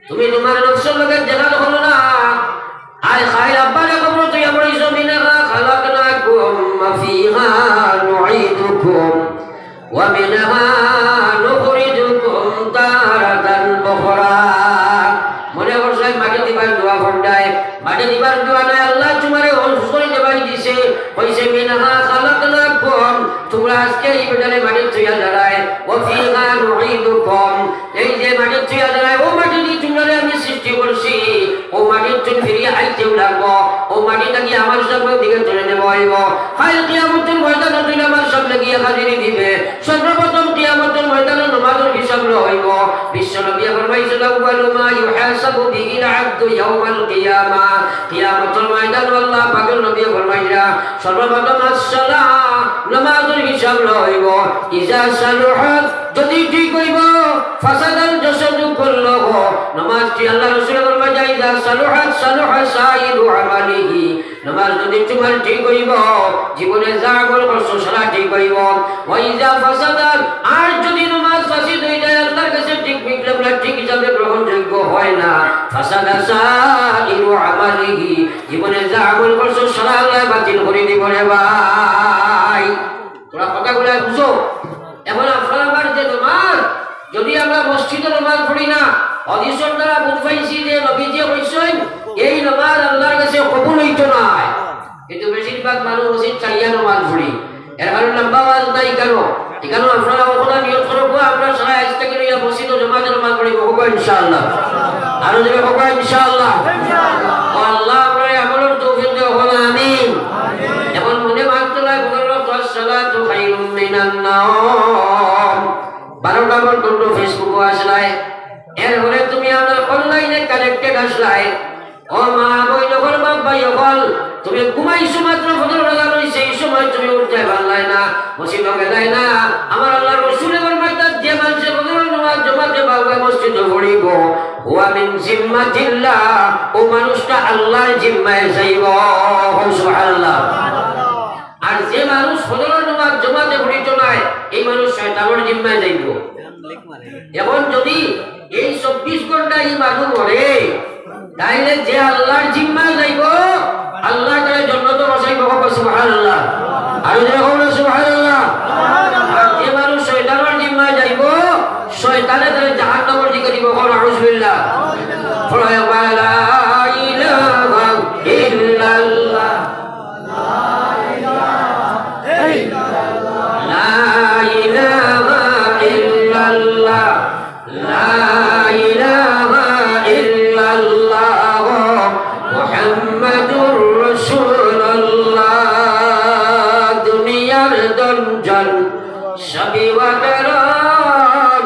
তুমি তোমার নফসর লগে জেহাদ করো না। আয় খাইল আব্বারে কবর তুই আমার ইসো, "মিনহা খালাকনাকুম ওয়া ফিহা নুঈদুকুম ওয়া মিনহা নুখরিজুকুম তারাতান উখরা।" মনে করছো মাটি দিবার দোয়া ফন্ডায়, মাটি দিবার দোয়া নাই, আল্লাহ তোমারে অসুস্থ হইতে পারি দিছে। কইছে, "মিনহা খালাকনাকুম", তোমরা আজকে এই বেটারে মাটির থইয়া দাঁড়ায়, "ওয়া ফিহা নুঈদুকুম", এই যে মাটির থইয়া দাঁড়ায়, ও মাটি দিয়ে তোমরারে আমি সৃষ্টি করছি, ও মাটির তুমি ফিরিয়া আইতেও লাগবো, ও মাটি থাকি আমার সব দিকে তুলে নেওয়া হইব। কাইল কিয়ামতের ময়দানে তুই আমার সামনে গিয়া হাজিরি দিবে। সর্বপ্রথম কিয়ামতের ময়দানে নমাজের হিসাব লওয়া হইব। বিশ্বনবী ফরমাইছেন, "আউয়ালু মা ইউহাসাবু বিহিল আবদু ইয়াউমাল কিয়ামা।" কিয়ামতের ময়দানে আল্লাহ পাকের নবী ফরমাইরা, সর্বপ্রথম আসসালাহ, নমাজের হিসাব লওয়া হইব। ইজা সালুহাত, যদি ঠিক হইব, ফাসাদাল জাসাদু কুল্লুহু, নমাজ কি আল্লাহ রসুল ফরমাইরা, ইজা সালুহাত সালুহা সাইরু আমালিহি, নমাজ যদি তোমার ঠিক হইব, জীবনে যা আমল করছো সারা ঠিক হইব। ওয়া ইজা ফাসাদাত, আর যদি নমাজ ফাসিদ হয়ে যায়, আল্লাহর কাছে ঠিক মিকলে বলে ঠিক হিসাবে গ্রহণযোগ্য হয় না, ফাসাদা সাইরু আমালিহি, জীবনে যা আমল করছো সারা আল্লাহ বাতিল করে দিব রে ভাই। তোরা কথাগুলা বুঝো। এখন আপনার আমার যে নমাজ, যদি আমরা মসজিদে নমাজ পড়ি না, হাদিসর দ্বারা বুঝ পাইছি যে নবীজি কইছেন, এই নমাজ আল্লাহর কাছে কবুল হইতো নায়। কিন্তু বেশিরভাগ মানুষ মসজিদ চাইয়া নমাজ পড়ি। এর কারণে লম্বা ওয়াজ নাই কেন? এখানে আপনারা ওখানে নিয়ত করো, গো, আমরা সারা আজ থেকে লইয়া মসজিদে জমাতে নমাজ পড়ি, হোক ইনশাআল্লাহ। আরো জোরে হোক ইনশাআল্লাহ। ও আল্লাহ, আমরা এই আমলের তৌফিক দেও, বলো আমিন। এখন মনে ভাবতে লাগে, বলো, "আসসালাতু খায়রুম মিনান নাওম।" বারোটা পর্যন্ত Facebook-ও আসলায়, এরপরে তুমি আমার online-এ connected আসলায়। ও মা, বইন অকল, বাপ ভাই অকল, তুমি ঘুমাইছো মাত্র, ফজর আজান হইছে, এই সময় তুমি উঠতে পারলায় না, মসজিদও গেলায় না। আমার আল্লাহর রসুলে ফরমাইতা, যে মানুষে ফজরের নামাজ জমাতে পারবে, মসজিদে পড়িব, হুয়া মিন জিম্মাতিল্লাহ, ও মানুষটা আল্লাহর জিম্মায় যাইব। সুবহানাল্লাহ। আর যে মানুষ ফজরের নামাজ জমাতে পড়িত নায়, এই মানুষ শয়তানের জিম্মায় যাইব। এখন যদি এই চব্বিশ ঘন্টা এই মানুষ মরে, তাইলে যে আল্লাহর জিম্মায় যাইব, আল্লাহ তাআলা জন্নতে বসাইব। সুবহানাল্লাহ। আরো জোরে কও না সুবহানাল্লাহ। আর যে মানুষ শয়তানর জিম্মায় যাইবো, শয়তানে তারে জাহান্নামর দিকে নিবো। কও নাউজুবিল্লাহ। পড়ো একবার, লা ইলাহা ইল্লাল্লাহ। লা ইলাহা ইল্লাল্লাহ। লা ইলাহা ইল্লাল্লাহ মুহাম্মাদুর রাসূলুল্লাহ। দুনিয়ার ধন জন সবই অকারণ,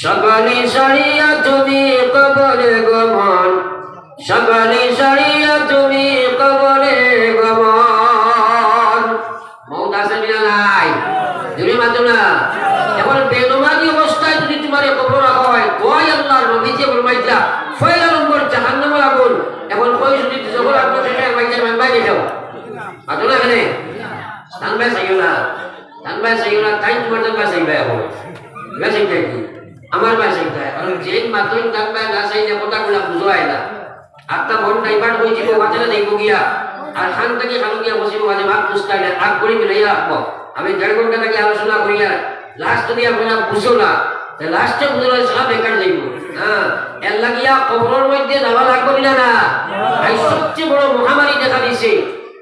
সকলি ছাড়িয়া তুমি কবরে গমন, সকলি ছাড়িয়া তুমি কবরে গমন। মউত আছে নি না নাই? জোরে মাতো না। এখন বেনমাজি অবস্থায় যদি তুমারে কবরো রাখা অয়, কয় আল্লাহর নবীজিয়ে ফরমাইতরা, পয়লা নম্বর জাহান্নামর আগুন। এখন কই যদি দুজখর আগুন শেষে মাইতে মানবাই নি কেউ? মাতো না কেনে? তান বায় চাইও না। তান বায় চাইও না, তাইন তুমার তান বায় চাইবা এখন। ইবা চাইতা কি? আমার বায় চাইতা। কারণ যেইন মাতইন তান বায় না চাইলে কথাগুলা বুঝা অয় না। আত্মা মন divert অইযিবো, ওয়াজে যাইবো গিয়া। আর খান থাকি খানো গিয়া বসিবো, ওয়াজে মাত বুঝতায় না, আগ করি মিলাইয়া রাখবো। আমি দেড় ঘন্টা থাকি আলোচনা করিয়া, last যদি আপনারা বুঝো না, তে last-এ বুঝলে সারা বেকার যাইবো। হ্যাঁ, এর লাগিয়া কবরর মধ্যে যাওয়া লাগবো নি না, না? এই সবচেয়ে বড় মহামারী দেখা দিছে।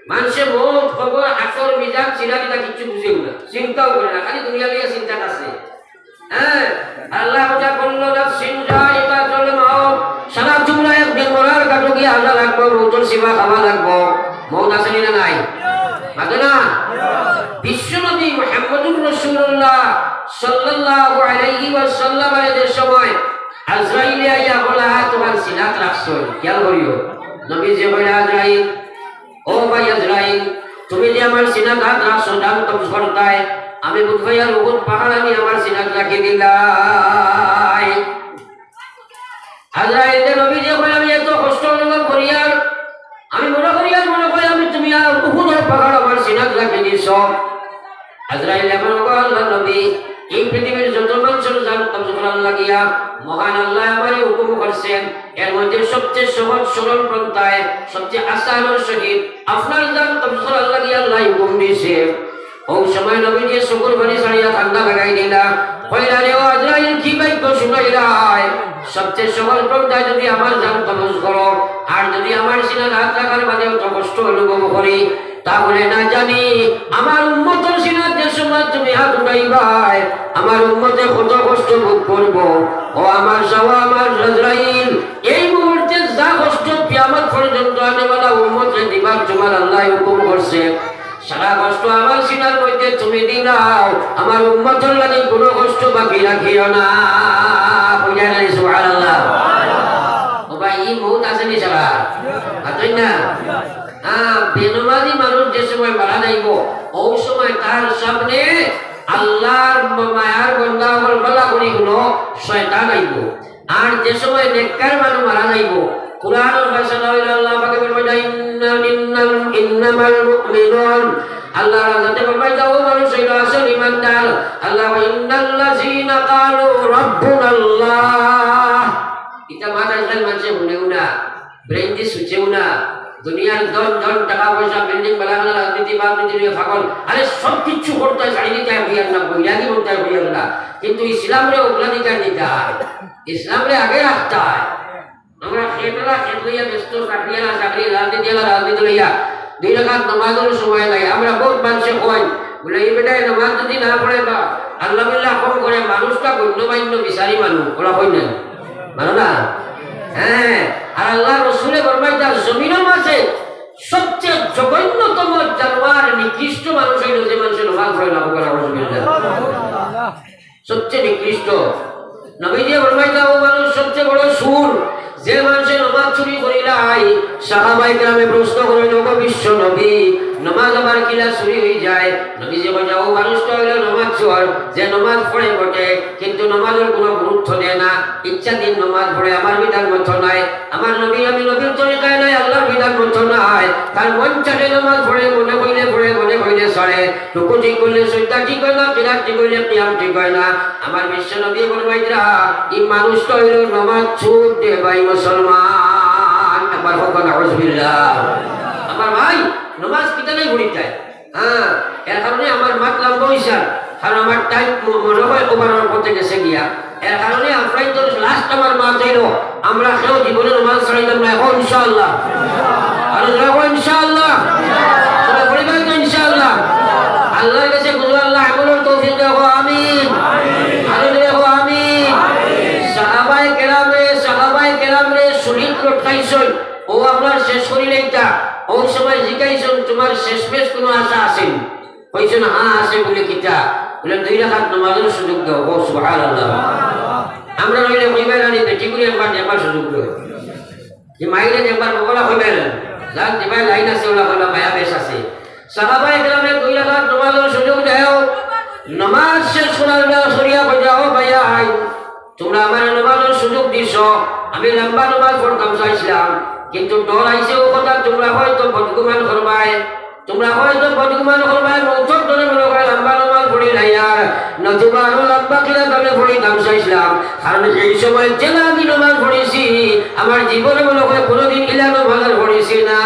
মানষে মউত, কবর, হাশর, মিজান, সিরাত ইতা কিচ্ছু বুঝেও না, চিন্তাও করে না, খালি দুনিয়া লইয়া চিন্তাত আছে। হ্যাঁ, আল্লায় কইরা, কুল্লু নাফসিন যায়িকাতুল মাউত। সারা তোমরা একদিন মরার ঘাটো গিয়া আওয়া লাগবো, মউতর শিফা খাওয়া লাগবো। মউত আছে নি না নাই? মাতো না? বিশ্বনবী মুহাম্মদুর রাসূলুল্লাহ সাল্লাল্লাহু আলাইহি ওয়াসাল্লামরে যে সময় আজরাইলে আইয়া কইলা, "তুমার সিনাত রাখছইন।" খেয়াল করিও, নবীজিয়ে কইলা, আজরাইল, ও ভাই আজরাইল, তুমি যে আমার সিনাত আত রাখছো, জান কবজ করতায়, আমি বুঝাইয়ার উহুদ পাহাড় আমি আমার সিনাত রাখি দিলাই। আজরাইলরে নবীজিয়ে কইলা, আমি এত কষ্ট অনুভব করিয়ার, আমি মনো করিয়ার, মনো করি আমি তুমি আর উহুদর পাহাড় আমার সিনাত রাখি দিছো। আজরাইল এমন কইলা, আল্লাহর নবী, এই পৃথিবীর যত মানষর জান কবজ করার লাগিয়া মহান আল্লায় আমারে হুকুম করছেন, এর মধ্যে সবচেয়ে সহজ সরল পন্থায়, সবচেয়ে আসানর সহিত আপনার জান কবজ করার লাগিয়া আল্লায় হুকুম দিছে। অউ সময় নবীজিয়ে চকুর পানি ছাড়িয়া কান্দা লাগাই দিলা। কইলা, রে ও আজরাইল, কি ভাগ্য শুনাইলায়? সবচেয়ে সহজ পন্থায় যদি আমার জান কবজ করো, আর যদি আমার সিনাত আত রাখার বাদে অত কষ্ট অনুভব করি, তাহলে না জানি আমার উম্মতর সিনাত যে সময় তুমি আত উঠাইবায়, আমার উম্মতে কত কষ্ট ভোগ করবো। ও আমার শাহ, আমার আজরাইল, এই মুহূর্তে যা কষ্ট কিয়ামত পর্যন্ত আনেওয়ালা উম্মতরে দিবার তোমার আল্লায় হুকুম করছে, সারা কষ্ট আমার সিনার মধ্যে তুমি দিলাও, আমার উম্মতর লাগি কোনো কষ্ট বাকি রাখিও না। কইলা না নি সুবহানাল্লাহ? ও ভাই, ই মউত আছে নি সারা? মাতইন না? হ্যাঁ, বেনমাজি মানুষ যে সময় মারা যাইবো, অউ সময় তার সামনে আল্লাহর মায়ার বান্দা অকল, বালা করি হুনো, শয়তান আইবো। আর যে সময় নেককার মানুষ মারা যাইবো, কোরআনর ফয়সালা অইলো, আল্লাহ পাকে ফরমাইলা, ইন্না, ইন্নাল, ইন্নামাল মুমিনুন, আল্লাহর আয়াতে ফরমাইলা, ও মানুষ অইলো আসল ইমানদার। আল্লাহ, ইন্নাল্লাযীনা ক্বালু রাব্বুনাল্লাহ। ইতা মাত আজকাল মানষে হুনেও না, brain দি সুচেও না। দুনিয়ার ধন, ধন, টাকা পয়সা, building, বালা বালা, রাজনীতি, রাজনীতি লইয়া পাগল। আরে, সব কিচ্ছু করতায়, চারিদিকে হইয়ার না, বৈরাগী করতায় হইয়ার না। কিন্তু ইসলামরে অগ্রাধিকার দিতায়, ইসলামরে আগে রাখতায়। আমরা খেতলা খেত লইয়া ব্যস্ত, চাকরিয়ালা চাকরি, রাজনীতিয়ালা রাজনীতি লইয়া, দুই রাকাত নামাজর সময় নাই। আমরা বহুত মানষে কয়, বলে, এই বেটায় নামাজ যদি না পড়ে বা আল্লাহ বিল্লাহ কম করে, মানুষটা গণ্যমান্য বিচারি মানুষ, ওরা কই নাই। মানো না? হ্যাঁ, আর আল্লাহর রসুলে ফরমাইতা, জমিনর মাঝে সবচেয়ে জঘন্যতম জানোয়ার, নিকৃষ্ট মানুষ অইলো যে মানষে নামাজ পড়ে না, বলে, আউযুবিল্লাহ। সবচেয়ে নিকৃষ্ট। নবীজিয়ে ফরমাইতা, ও মানুষ সবচেয়ে বড় চুর, যে মানষে নামাজ চুরি করিলায়। সাহাবায়ে কেরামে প্রশ্ন করইন, ওগো বিশ্ব নবী, নামাজ আবার কিলা চুরি অইযায়? নবীজিয়ে কইলা, ও মানুষটা অইলো নামাজ চোর, যে নামাজ পড়ে বটে, কিন্তু নামাজর কোনো গুরুত্ব দেয় না, ইচ্ছা দিন নামাজ পড়ে, আমার বিধান মতো নায়। আমার নবী, আমি নবীর তরিকায় নাই, আল্লাহর বিধান মতো নায়। তার মন চাহে নামাজ পড়ে, মনে কইলে পড়ে, মনে কইলে ছাড়ে। রুকু ঠিক করলে সজদা ঠিক অয় না, কিরাত ঠিক অইলে কিয়াম ঠিক অয় না। আমার বিশ্ব নবী ফরমাইতরা, ই মানুষটা অইলো নামাজ চুর রে ভাই মুসলমান। একবার কও না, আউযুবিল্লাহ। আমার ভাই, নামাজ কিতা নাই পড়িতায়? হ্যাঁ, এর কারণে আমার মাত লম্বা অইছে, কারণ আমার টাইম মনে হয় ওভার অওয়ার পথে গেছে গিয়া। এর কারণে আপনারার তো লাস্ট আমার মাত অইলো, আমরা কেউ জীবনে নমাজ ছাড়িতাম না, এখন ইনশাআল্লাহ। আরো জোরে কও ইনশাআল্লাহ। তোমরা পরিবার তো ইনশাআল্লাহ। আল্লাহর কাছে বুঝো, আল্লাহ আমলর তৌফিক দাও, আমিন। আরো জোরে কও আমিন। সাহাবায়ে কেরামে, সাহাবায়ে কেরামরে সুলিত লটকাইছইন, ও আপনার শেষ করি নেইতা। ওই সময় জিজ্ঞাসা, তোমার শেষ মেশ কোনো আশা আছেনি? কইছইন, হ্যাঁ আছে। বলে, কিতা? বলে, দুই রাকাত নমাজর সুযোগ দাও। ও সুবহানাল্লাহ। আমরা রইলে কইবা না নি, বেটি করে একবার, একবার সুযোগ দাও। যে মাইরে একবার বকলা কইবা না। যার যেবায় লাইন আছে, ওলা কইবা, মায়া বেশ আছে। সাহাবায়ে কেরামে দুই রাকাত নমাজর সুযোগ দেও। নমাজ শেষ করার বেলা সরিয়া কইতা, ও ভাইয়া, আই, তোমরা আমারে নমাজর সুযোগ দিছো, আমি লম্বা নমাজ পড়তাম চাইছিলাম, কিন্তু ডর আইছে ও কথা তোমরা হয়তো বদগুমান করবায়, তোমরা হয়তো বদগুমান করবায়, মৌতর ডরে মনে হয় লম্বা নমাজ পড়ি নাই আর, নতুবা আরো লম্বা কিরাত আমি পড়িতাম চাইছিলাম, কারণ এই সময় যেলা আমি নমাজ পড়ছি, আমার জীবনে মনে হয় কোনোদিন ইলা নমাজ আর পড়ছি না।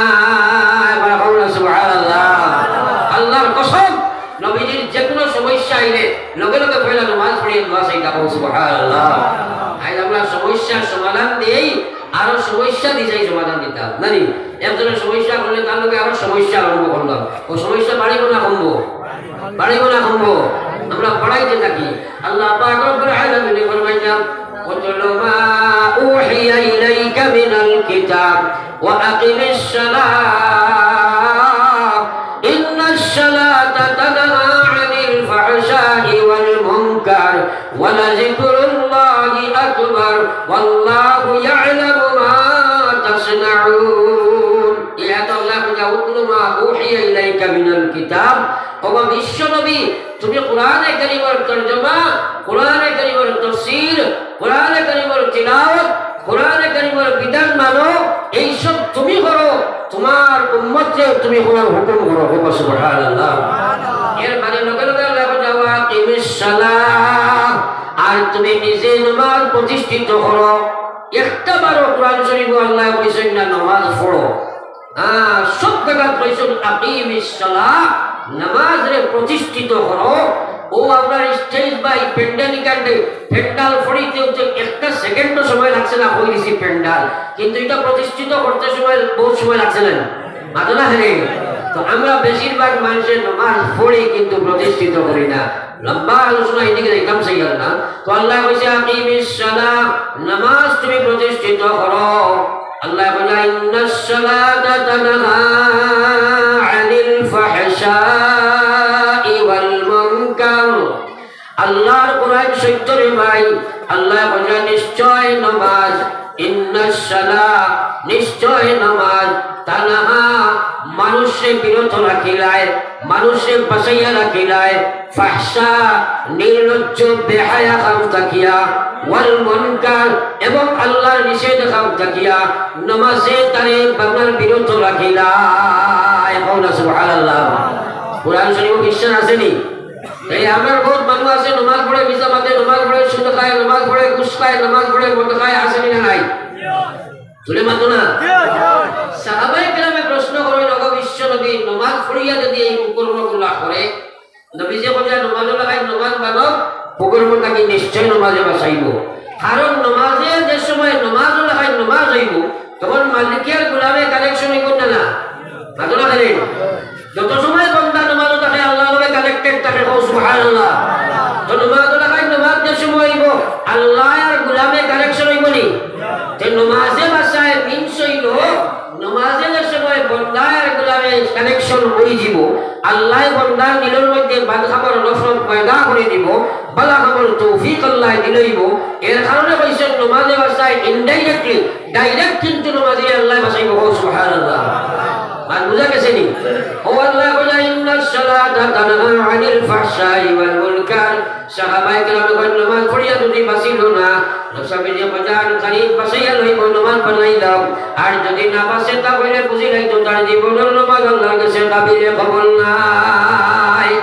একবার কও না সুবহানাল্লাহ। আল্লাহর কসম, নবীজির যে কোনো সমস্যা আইলে লগে লগে পয়লা নমাজ পড়িয়া দোয়া চাইতা। কও সুবহানাল্লাহ। আইজ আমরা সমস্যার সমাধান দেই, আরো সমস্যা দি যাই সমাধান দিতাম, না নি? একজনের সমস্যা করলে তার লগে আরো সমস্যা আরম্ভ করলাম। ও সমস্যা বাড়িবো না কমবো? বাড়িবো না কমবো? আমরা বাড়াইতে থাকি। আল্লাহ পাক রব্বুল আলামিনে ফরমাইলা, "উতলু মা উহিয়া ইলাইকা মিনাল কিতাব ওয়া আকিমিস সালাহ, ইন্নাস সালাতা তানহা আনিল ফাহশাই ওয়াল মুনকার, ওয়া লাযিকরুল্লাহি আকবার, ওয়াল্লাহু ইয়ালামু মা তাসনাউন।" এই আয়াতে আল্লাহ কইলা, "উতলু মা উহিয়া ইলাইকা মিনাল কিতাব।" ওগো বিশ্ব নবী, তুমি কোরআনে কারীমর তর্জমা, কোরআনে কারীমর তাফসীর, কোরআনে কারীমর তিলাওয়াত, কোরআনে কারীমর বিধান মানো, এইসব তুমি করো, তোমার উম্মতরে তুমি কোরআন হুকুম করো। কও সুবহানাল্লাহ। এর মানে লগে লগে আল্লাহ কইলা, "ওয়া আকিমিস সালাহ", আর তুমি নিজে নমাজ প্রতিষ্ঠিত করো। একটা বারো কোরআন শরীফ আল্লাহ কইছইন না নমাজ পড়ো। হ্যাঁ, সব জাগাত কইছইন, "আকিমিস সালাহ", নামাজরে প্রতিষ্ঠিত করো। ও আপনার স্টেজ বা এই প্যান্ডেল, ইখানে প্যান্ডেল ফড়িতে হচ্ছে একটা সেকেন্ডও সময় লাগছে না, হয়ে গেছি প্যান্ডেল, কিন্তু এটা প্রতিষ্ঠিত করতে সময় বহুত সময় লাগছে না, মাতো না হেরে। তো আমরা বেশিরভাগ মানুষের নামাজ পড়ি কিন্তু প্রতিষ্ঠিত করি না। লম্বা আলোচনা, এদিকে যাইতাম চাইয়ার না। তো আল্লাহ কইছে, "আকিমিস সালাহ", নামাজ তুমি প্রতিষ্ঠিত করো। আল্লাহ বলে, "ইন্নাস সালাতা তানহা আনিল ফাহশাই ওয়াল মুনকার।" আল্লাহর কোরআন সত্য রে ভাই। আল্লাহ বলে, "নিশ্চয় নামাজ, ইন্নাস সালাহ, নিশ্চয় নামাজ, তানহা, মানুষরে বিরত রাখিলায়, মানুষরে বাঁচাইয়া রাখিলায়, ফাহশা, নির্লজ্জ, বেহায়া কাম থাকিয়া, ওয়াল মুনকার, এবং আল্লাহর নিষেধ কাম থাকিয়া, নামাজে তারে বাংলার বিরত রাখিলায়।" কও না সুবহানাল্লাহ। কোরআন শরীফ বিশ্বাস আছেনি? এই আমরার বহুত মানুষ আছে, নামাজ পড়ে মিছা মাতে, নামাজ পড়ে সুদ খায়, নামাজ পড়ে ঘুষ খায়, নামাজ পড়ে মদ খায়, আছেনি না নাই? তুলে মাতো না। সাহাবায়ে কেরামে প্রশ্ন করইন, "ওগো বিশ্ব নবী, নামাজ পড়িয়া যদি এই কুকর্মগুলা করে, নবীজি কইলা, নামাজও লাগাই নামাজ বানো, কুকর্ম থাকি নিশ্চয় নামাজে বাঁচাইবো।" কারণ নামাজে যে সময় নামাজও লাগাই নামাজ অইবো, তখন মালিকের গোলামে কালেকশন অইবো না, না? মাতো না খালি। যত সময় বান্দা নামাজও থাকে, আল্লাহর লগে কানেক্টেড থাকে, কও সুবহানাল্লাহ। তো নামাজও লাগাই নামাজ যে সময় অইবো, আল্লাহ আর গোলামে কালেকশন অইবো নি? তো নামাজে বাঁচায় মিনস অইলো, নামাজে যে সময় বান্দা আর গোলামে কানেকশন অইযিবো, আল্লাহ বান্দার দিলর মধ্যে বাদ খাবার নফরত পয়দা করি দিবো, বালা খাবার তৌফিক আল্লাহ দিলাইবো। এর কারণে কইছইন নামাজে বাঁচায় ইনডাইরেক্টলি, ডাইরেক্ট কিন্তু নামাজে আল্লাহ বাঁচাইবো। কও সুবহানাল্লাহ। আর বুঝা গেছে নি? ও আল্লাহ বলে, "ইন্নাস সালাতা তানহা আনিল ফাহশাই ওয়াল মুনকার।" সাহাবায়ে কেরাম কইন, "নামাজ পড়িয়া যদি বাঁচিলো না, নবীজি কইন, 'কারীব বাঁচাইয়া লইবো, নামাজ বানাইলাম।' আর যদি না বাঁচে, তা অইলে বুঝিলাইতো তার জীবনর নামাজ আল্লাহর কাছে কাবিলে কবুল নায়।"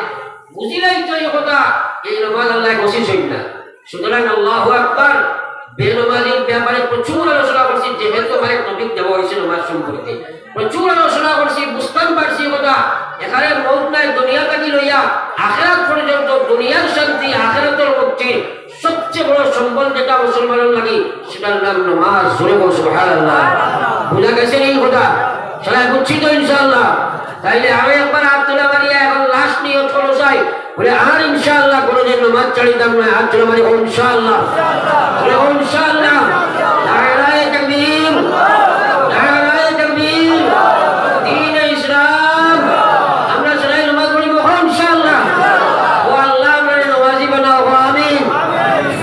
বুঝিলাইতো এই কথা, এই নামাজ আল্লাহ কবুল করইন না। সুতরাং আল্লাহু আকবার। বেনমাজির ব্যাপারে প্রচুর আলোচনা করছি, যেহেতু আমার এক টপিক দেওয়া হয়েছে নমাজ সম্পর্কে, প্রচুর আলোচনা করছি, বুঝতাম পারছি কথা। এখানে মৌত নাই, দুনিয়া থাকি লইয়া আখেরাত পর্যন্ত দুনিয়ার শান্তি, আখেরাতর মুক্তি, সবচেয়ে বড় সম্বল যেটা মুসলমানের লাগি, সেটার নাম নমাজ। জোরে বল সুবহানাল্লাহ। বুঝা গেছে এই কথা? সবাই বুঝছি তো ইনশাআল্লাহ? তাইলে আরো একবার হাত তুলে মারিয়া এখন লাস্ট নিয়ত করো চাই, বলে, আর ইনশাআল্লাহ কোনোদিন নমাজ ছাড়িতাম না। হাত তুলে মারি, ইনশাআল্লাহ। বলে, ইনশাআল্লাহ। নারায়ে তাকবীর, নারায়ে তাকবীর, দ্বীনে ইসলাম। আমরা সবাই নমাজ পড়িব, ইনশাআল্লাহ। ও আল্লাহ, আমরা নমাজি বানাও, আমিন।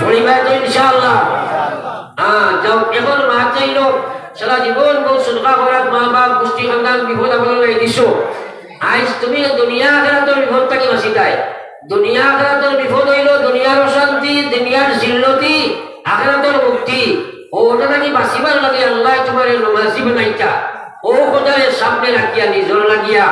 পড়িবা তো ইনশাআল্লাহ। হ্যাঁ, যাও, এখন মা চাইল, সারা জীবন বউ সদকা করাত, মা বাপ, গুষ্টি খানদান, বিপদ আপদ নাই দিছো। আইজ তুমি দুনিয়া আখেরাতর বিপদ থাকি বাঁচিতায়। দুনিয়া আখেরাতর বিপদ হইল দুনিয়ার অশান্তি, দুনিয়ার জিল্লতি, আখেরাতর মুক্তি। ও ওটা থাকি বাঁচিবার লাগি আল্লাহ তোমার নমাজি বানাইতা। ও কথারে সামনে রাখিয়া নিজর লাগিয়া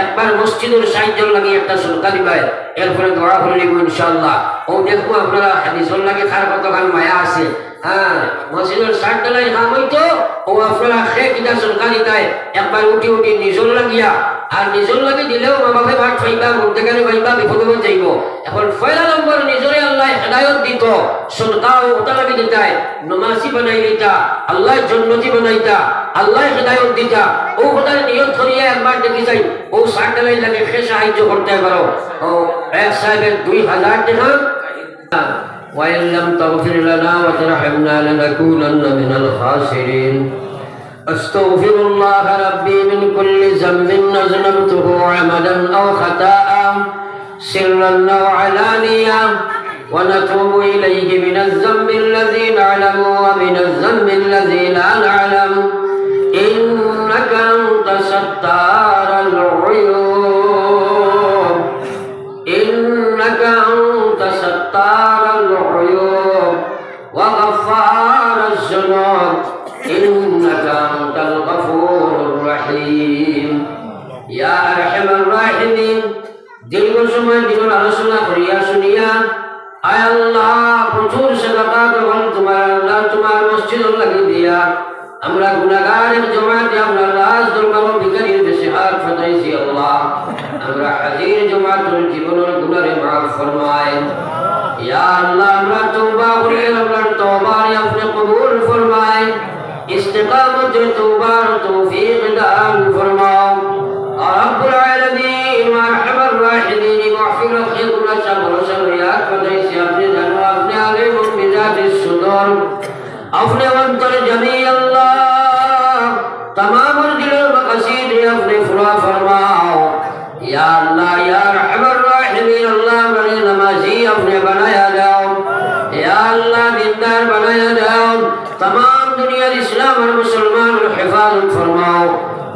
একবার মসজিদর সাহায্যর লাগি একটা সদকা দিবায়, এরপরে দোয়া করে নিব ইনশাআল্লাহ। ও দেখবো আপনারা নিজর লাগি কার কতখান মায়া আছে। হ্যাঁ, মসজিদর সাত ঢালাই কাম হইতো, ও আপনারা সে কিতা সদকা দিতায়, একবার উঠি উঠি নিজর লাগিয়া, আর নিজর লাগি দিলেও মা বাপে বাট পাইবা, মুর্দেগারে পাইবা, বিপদে যাইব। এখন পয়লা নম্বর নিজরে আল্লাহ হেদায়ত দিত, সদকা ও ওটা লাগি দিতায়, নমাজি বানাই দিতা, আল্লাহ জন্নতি বানাইতা, আল্লাহ হেদায়ত দিতা, ও কথার নিয়ত করিয়া একবার দেখি যাই, ও সাত ঢালাই লাগে সে সাহায্য করতে পারো। ও এক সাহেবের দুই হাজার টাকা। وإن لم تغفر لنا وترحمنا لنكونن من الخاسرين. أستغفر الله ربي من كل ذنب أذنبته عمدا أو خطأ، سرا أو علانية، ونتوب إليه من الذنب الذي نعلم ومن الذنب الذي لا نعلم، إنك أنت ستار العيوب. إنك أنت ستار العيوب وغفار الذنوب، إنك أنت الغفور الرحيم. يا أرحم الراحمين, দীর্ঘ সময় দিনর আলোচনা করিয়া শুনিয়া, আয় আল্লাহ, প্রচুর সদকা গ্রহণ তোমার আল্লাহ, তোমার মসজিদর লাগি দিয়া, আমরা গুনাহগার এক জমাতে আপনার রাজ দরবারো ভিখারির বেশে হাত পাতাইছি আল্লাহ। আমরা হাজির জমাতর জীবনর গুনারে মাফ ফরমায়। ইয়া আল্লাহ, আমরা তওবা করি, আপনার তওবারে আপনি কবুল ফরমায়। ইস্তেকামতর তওবার তৌফিক দান ফরমাও। আর রব্বুল আলামিন, ওয়া আরহামার রাহিমিন, এই মাহফিলো যে গুনাহ সব ভরসা লইয়া পাঠাইছি, আপনি জানো, আপনি আলিমুন বিজাতিস সুদূর। আপনি অন্তর্যামী আল্লাহ, তামামর দিলর মাকাসিদ আপনি পুরা ফরমাও। ইয়া আল্লাহ, ইয়া আরহামার রাহিমিন, আল্লাহ, আমরারে নামাজি আপনি বানায়া দাও। ইয়া আল্লাহ, দিনদার বানায়া দাও। তামাম দুনিয়ার ইসলাম আর মুসলমানর হেফাজত ফরমাও।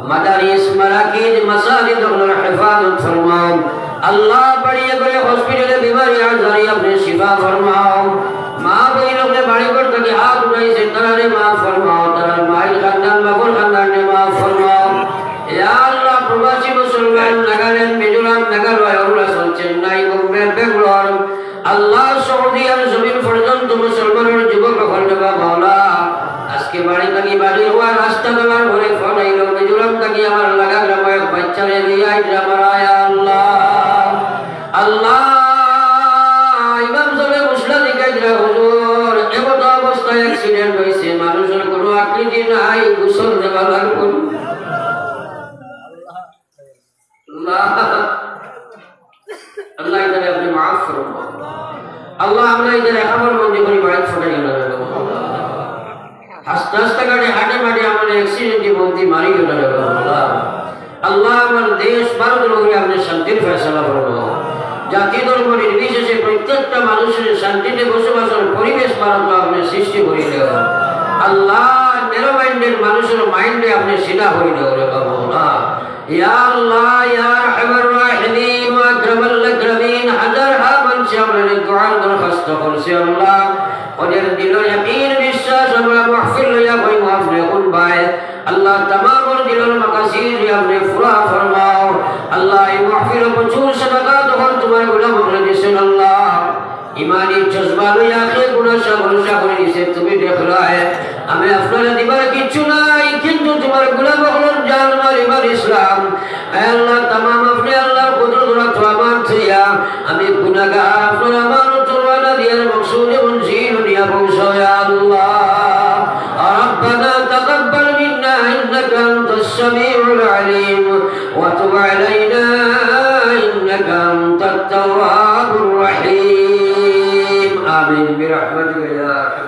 মাদারিস, মারাকিজ, মাসাজিদ অকলর হেফাজত ফরমাও। আল্লাহ, বাড়ি ঘরে, হসপিটালে, বিমারি আজারি আপনি শিফা ফরমাও। মা বইন অকলে বাড়ি ঘর থাকি হাত উঠাইছে, তারারে মাফ ফরমাও, তারার মায়ের খানদান, বাবুর খানদানরে মাফ ফরমাও। ইয়া আল্লাহ, প্রবাসী মুসলমান, নাগাল্যান্ড, মিজোরাম, মেঘালয়, অরুণাচল, চেন্নাই, বোম্বে, ব্যাঙ্গালোর, আল্লাহ, সৌদি আরব জমিন পর্যন্ত মুসলমানর যুবক অকলরে বা মাওলা, আজকে বাড়ি থাকি বাড়ি হওয়া রাস্তা দেওয়ার ঘরে ফোন আইল, মিজোরাম থাকি আমার লাগা গ্রামো এক বাচ্চারে নিয়া আইরা মারা, ইয়া আল্লাহ। আল্লাহ, ইমাম সাহেব মুসলা দিকে আইরা, হুজুর, এমতো অবস্থায় অ্যাক্সিডেন্ট হইছে, মানুষর কোনো আকৃতি নাই, গোসল দেওয়া লাগবো। আল্লাহ, আল্লাহ, এটারে আপনি মাফ করুন। আল্লাহ, আমরা এটারে খাবার মধ্যে করি বাড়ি ফোটাই না। রাস্তা, রাস্তাঘাটে, হাটে মাঠে আমরা অ্যাক্সিডেন্টে বলতে মারি না। আল্লাহ, আল্লাহ, আমার দেশ ভারতর উপরে আপনি শান্তির ফয়সালা ফরমাও। জাতি ধর্ম নির্বিশেষে প্রত্যেকটা মানুষের শান্তিতে বসবাসের পরিবেশ ভারত আপনি সৃষ্টি করে দেও। আল্লাহ, ন্যারো মাইন্ডের মানুষের মাইন্ডে আপনি সিধা করে দেও রে বাবা। ইয়া আল্লাহ, ইয়া আরহামার রাহিমিন, ওয়া আকরামাল আকরামিন, হাজার হা মানষে আপনার দোয়ার দরখাস্ত করছে আল্লাহ। ওদের দিলর ইয়াকিন বিশ্বাস আমরা মাহফিল লইয়া কই মাহফিলে কোন ভাই আল্লাহ, তামামর দিলর মাকাসিদ আপনি পুরা ফরমাও। আল্লাহ, এই মাহফিল প্রচুর সদকা তখন তোমার গোলাম করে দিয়েছেন আল্লাহ। ইমানি চশমা লইয়া আখের গুনা সাগর সাগরে নিছে, তুমি দেখরায়। আমি আপনারে দিবার কিচ্ছু নাই, কিন্তু তুমার গোলাম অকলর জান মাল ইমান ইসলাম। আয় আল্লাহ, তামাম আপনে আল্লাহর কুদরত ওরা তো আমানত থইয়া, আমি গুনাগার আপনার আমানত রওয়ানা দিয়ার মকসুদে মঞ্জিল নিয়া পৌঁছাও, ইয়া আল্লাহ। ربنا تقبل منا إنك أنت السميع العليم وتب علينا إنك أنت التواب الرحيم. آمين برحمتك يا أرحم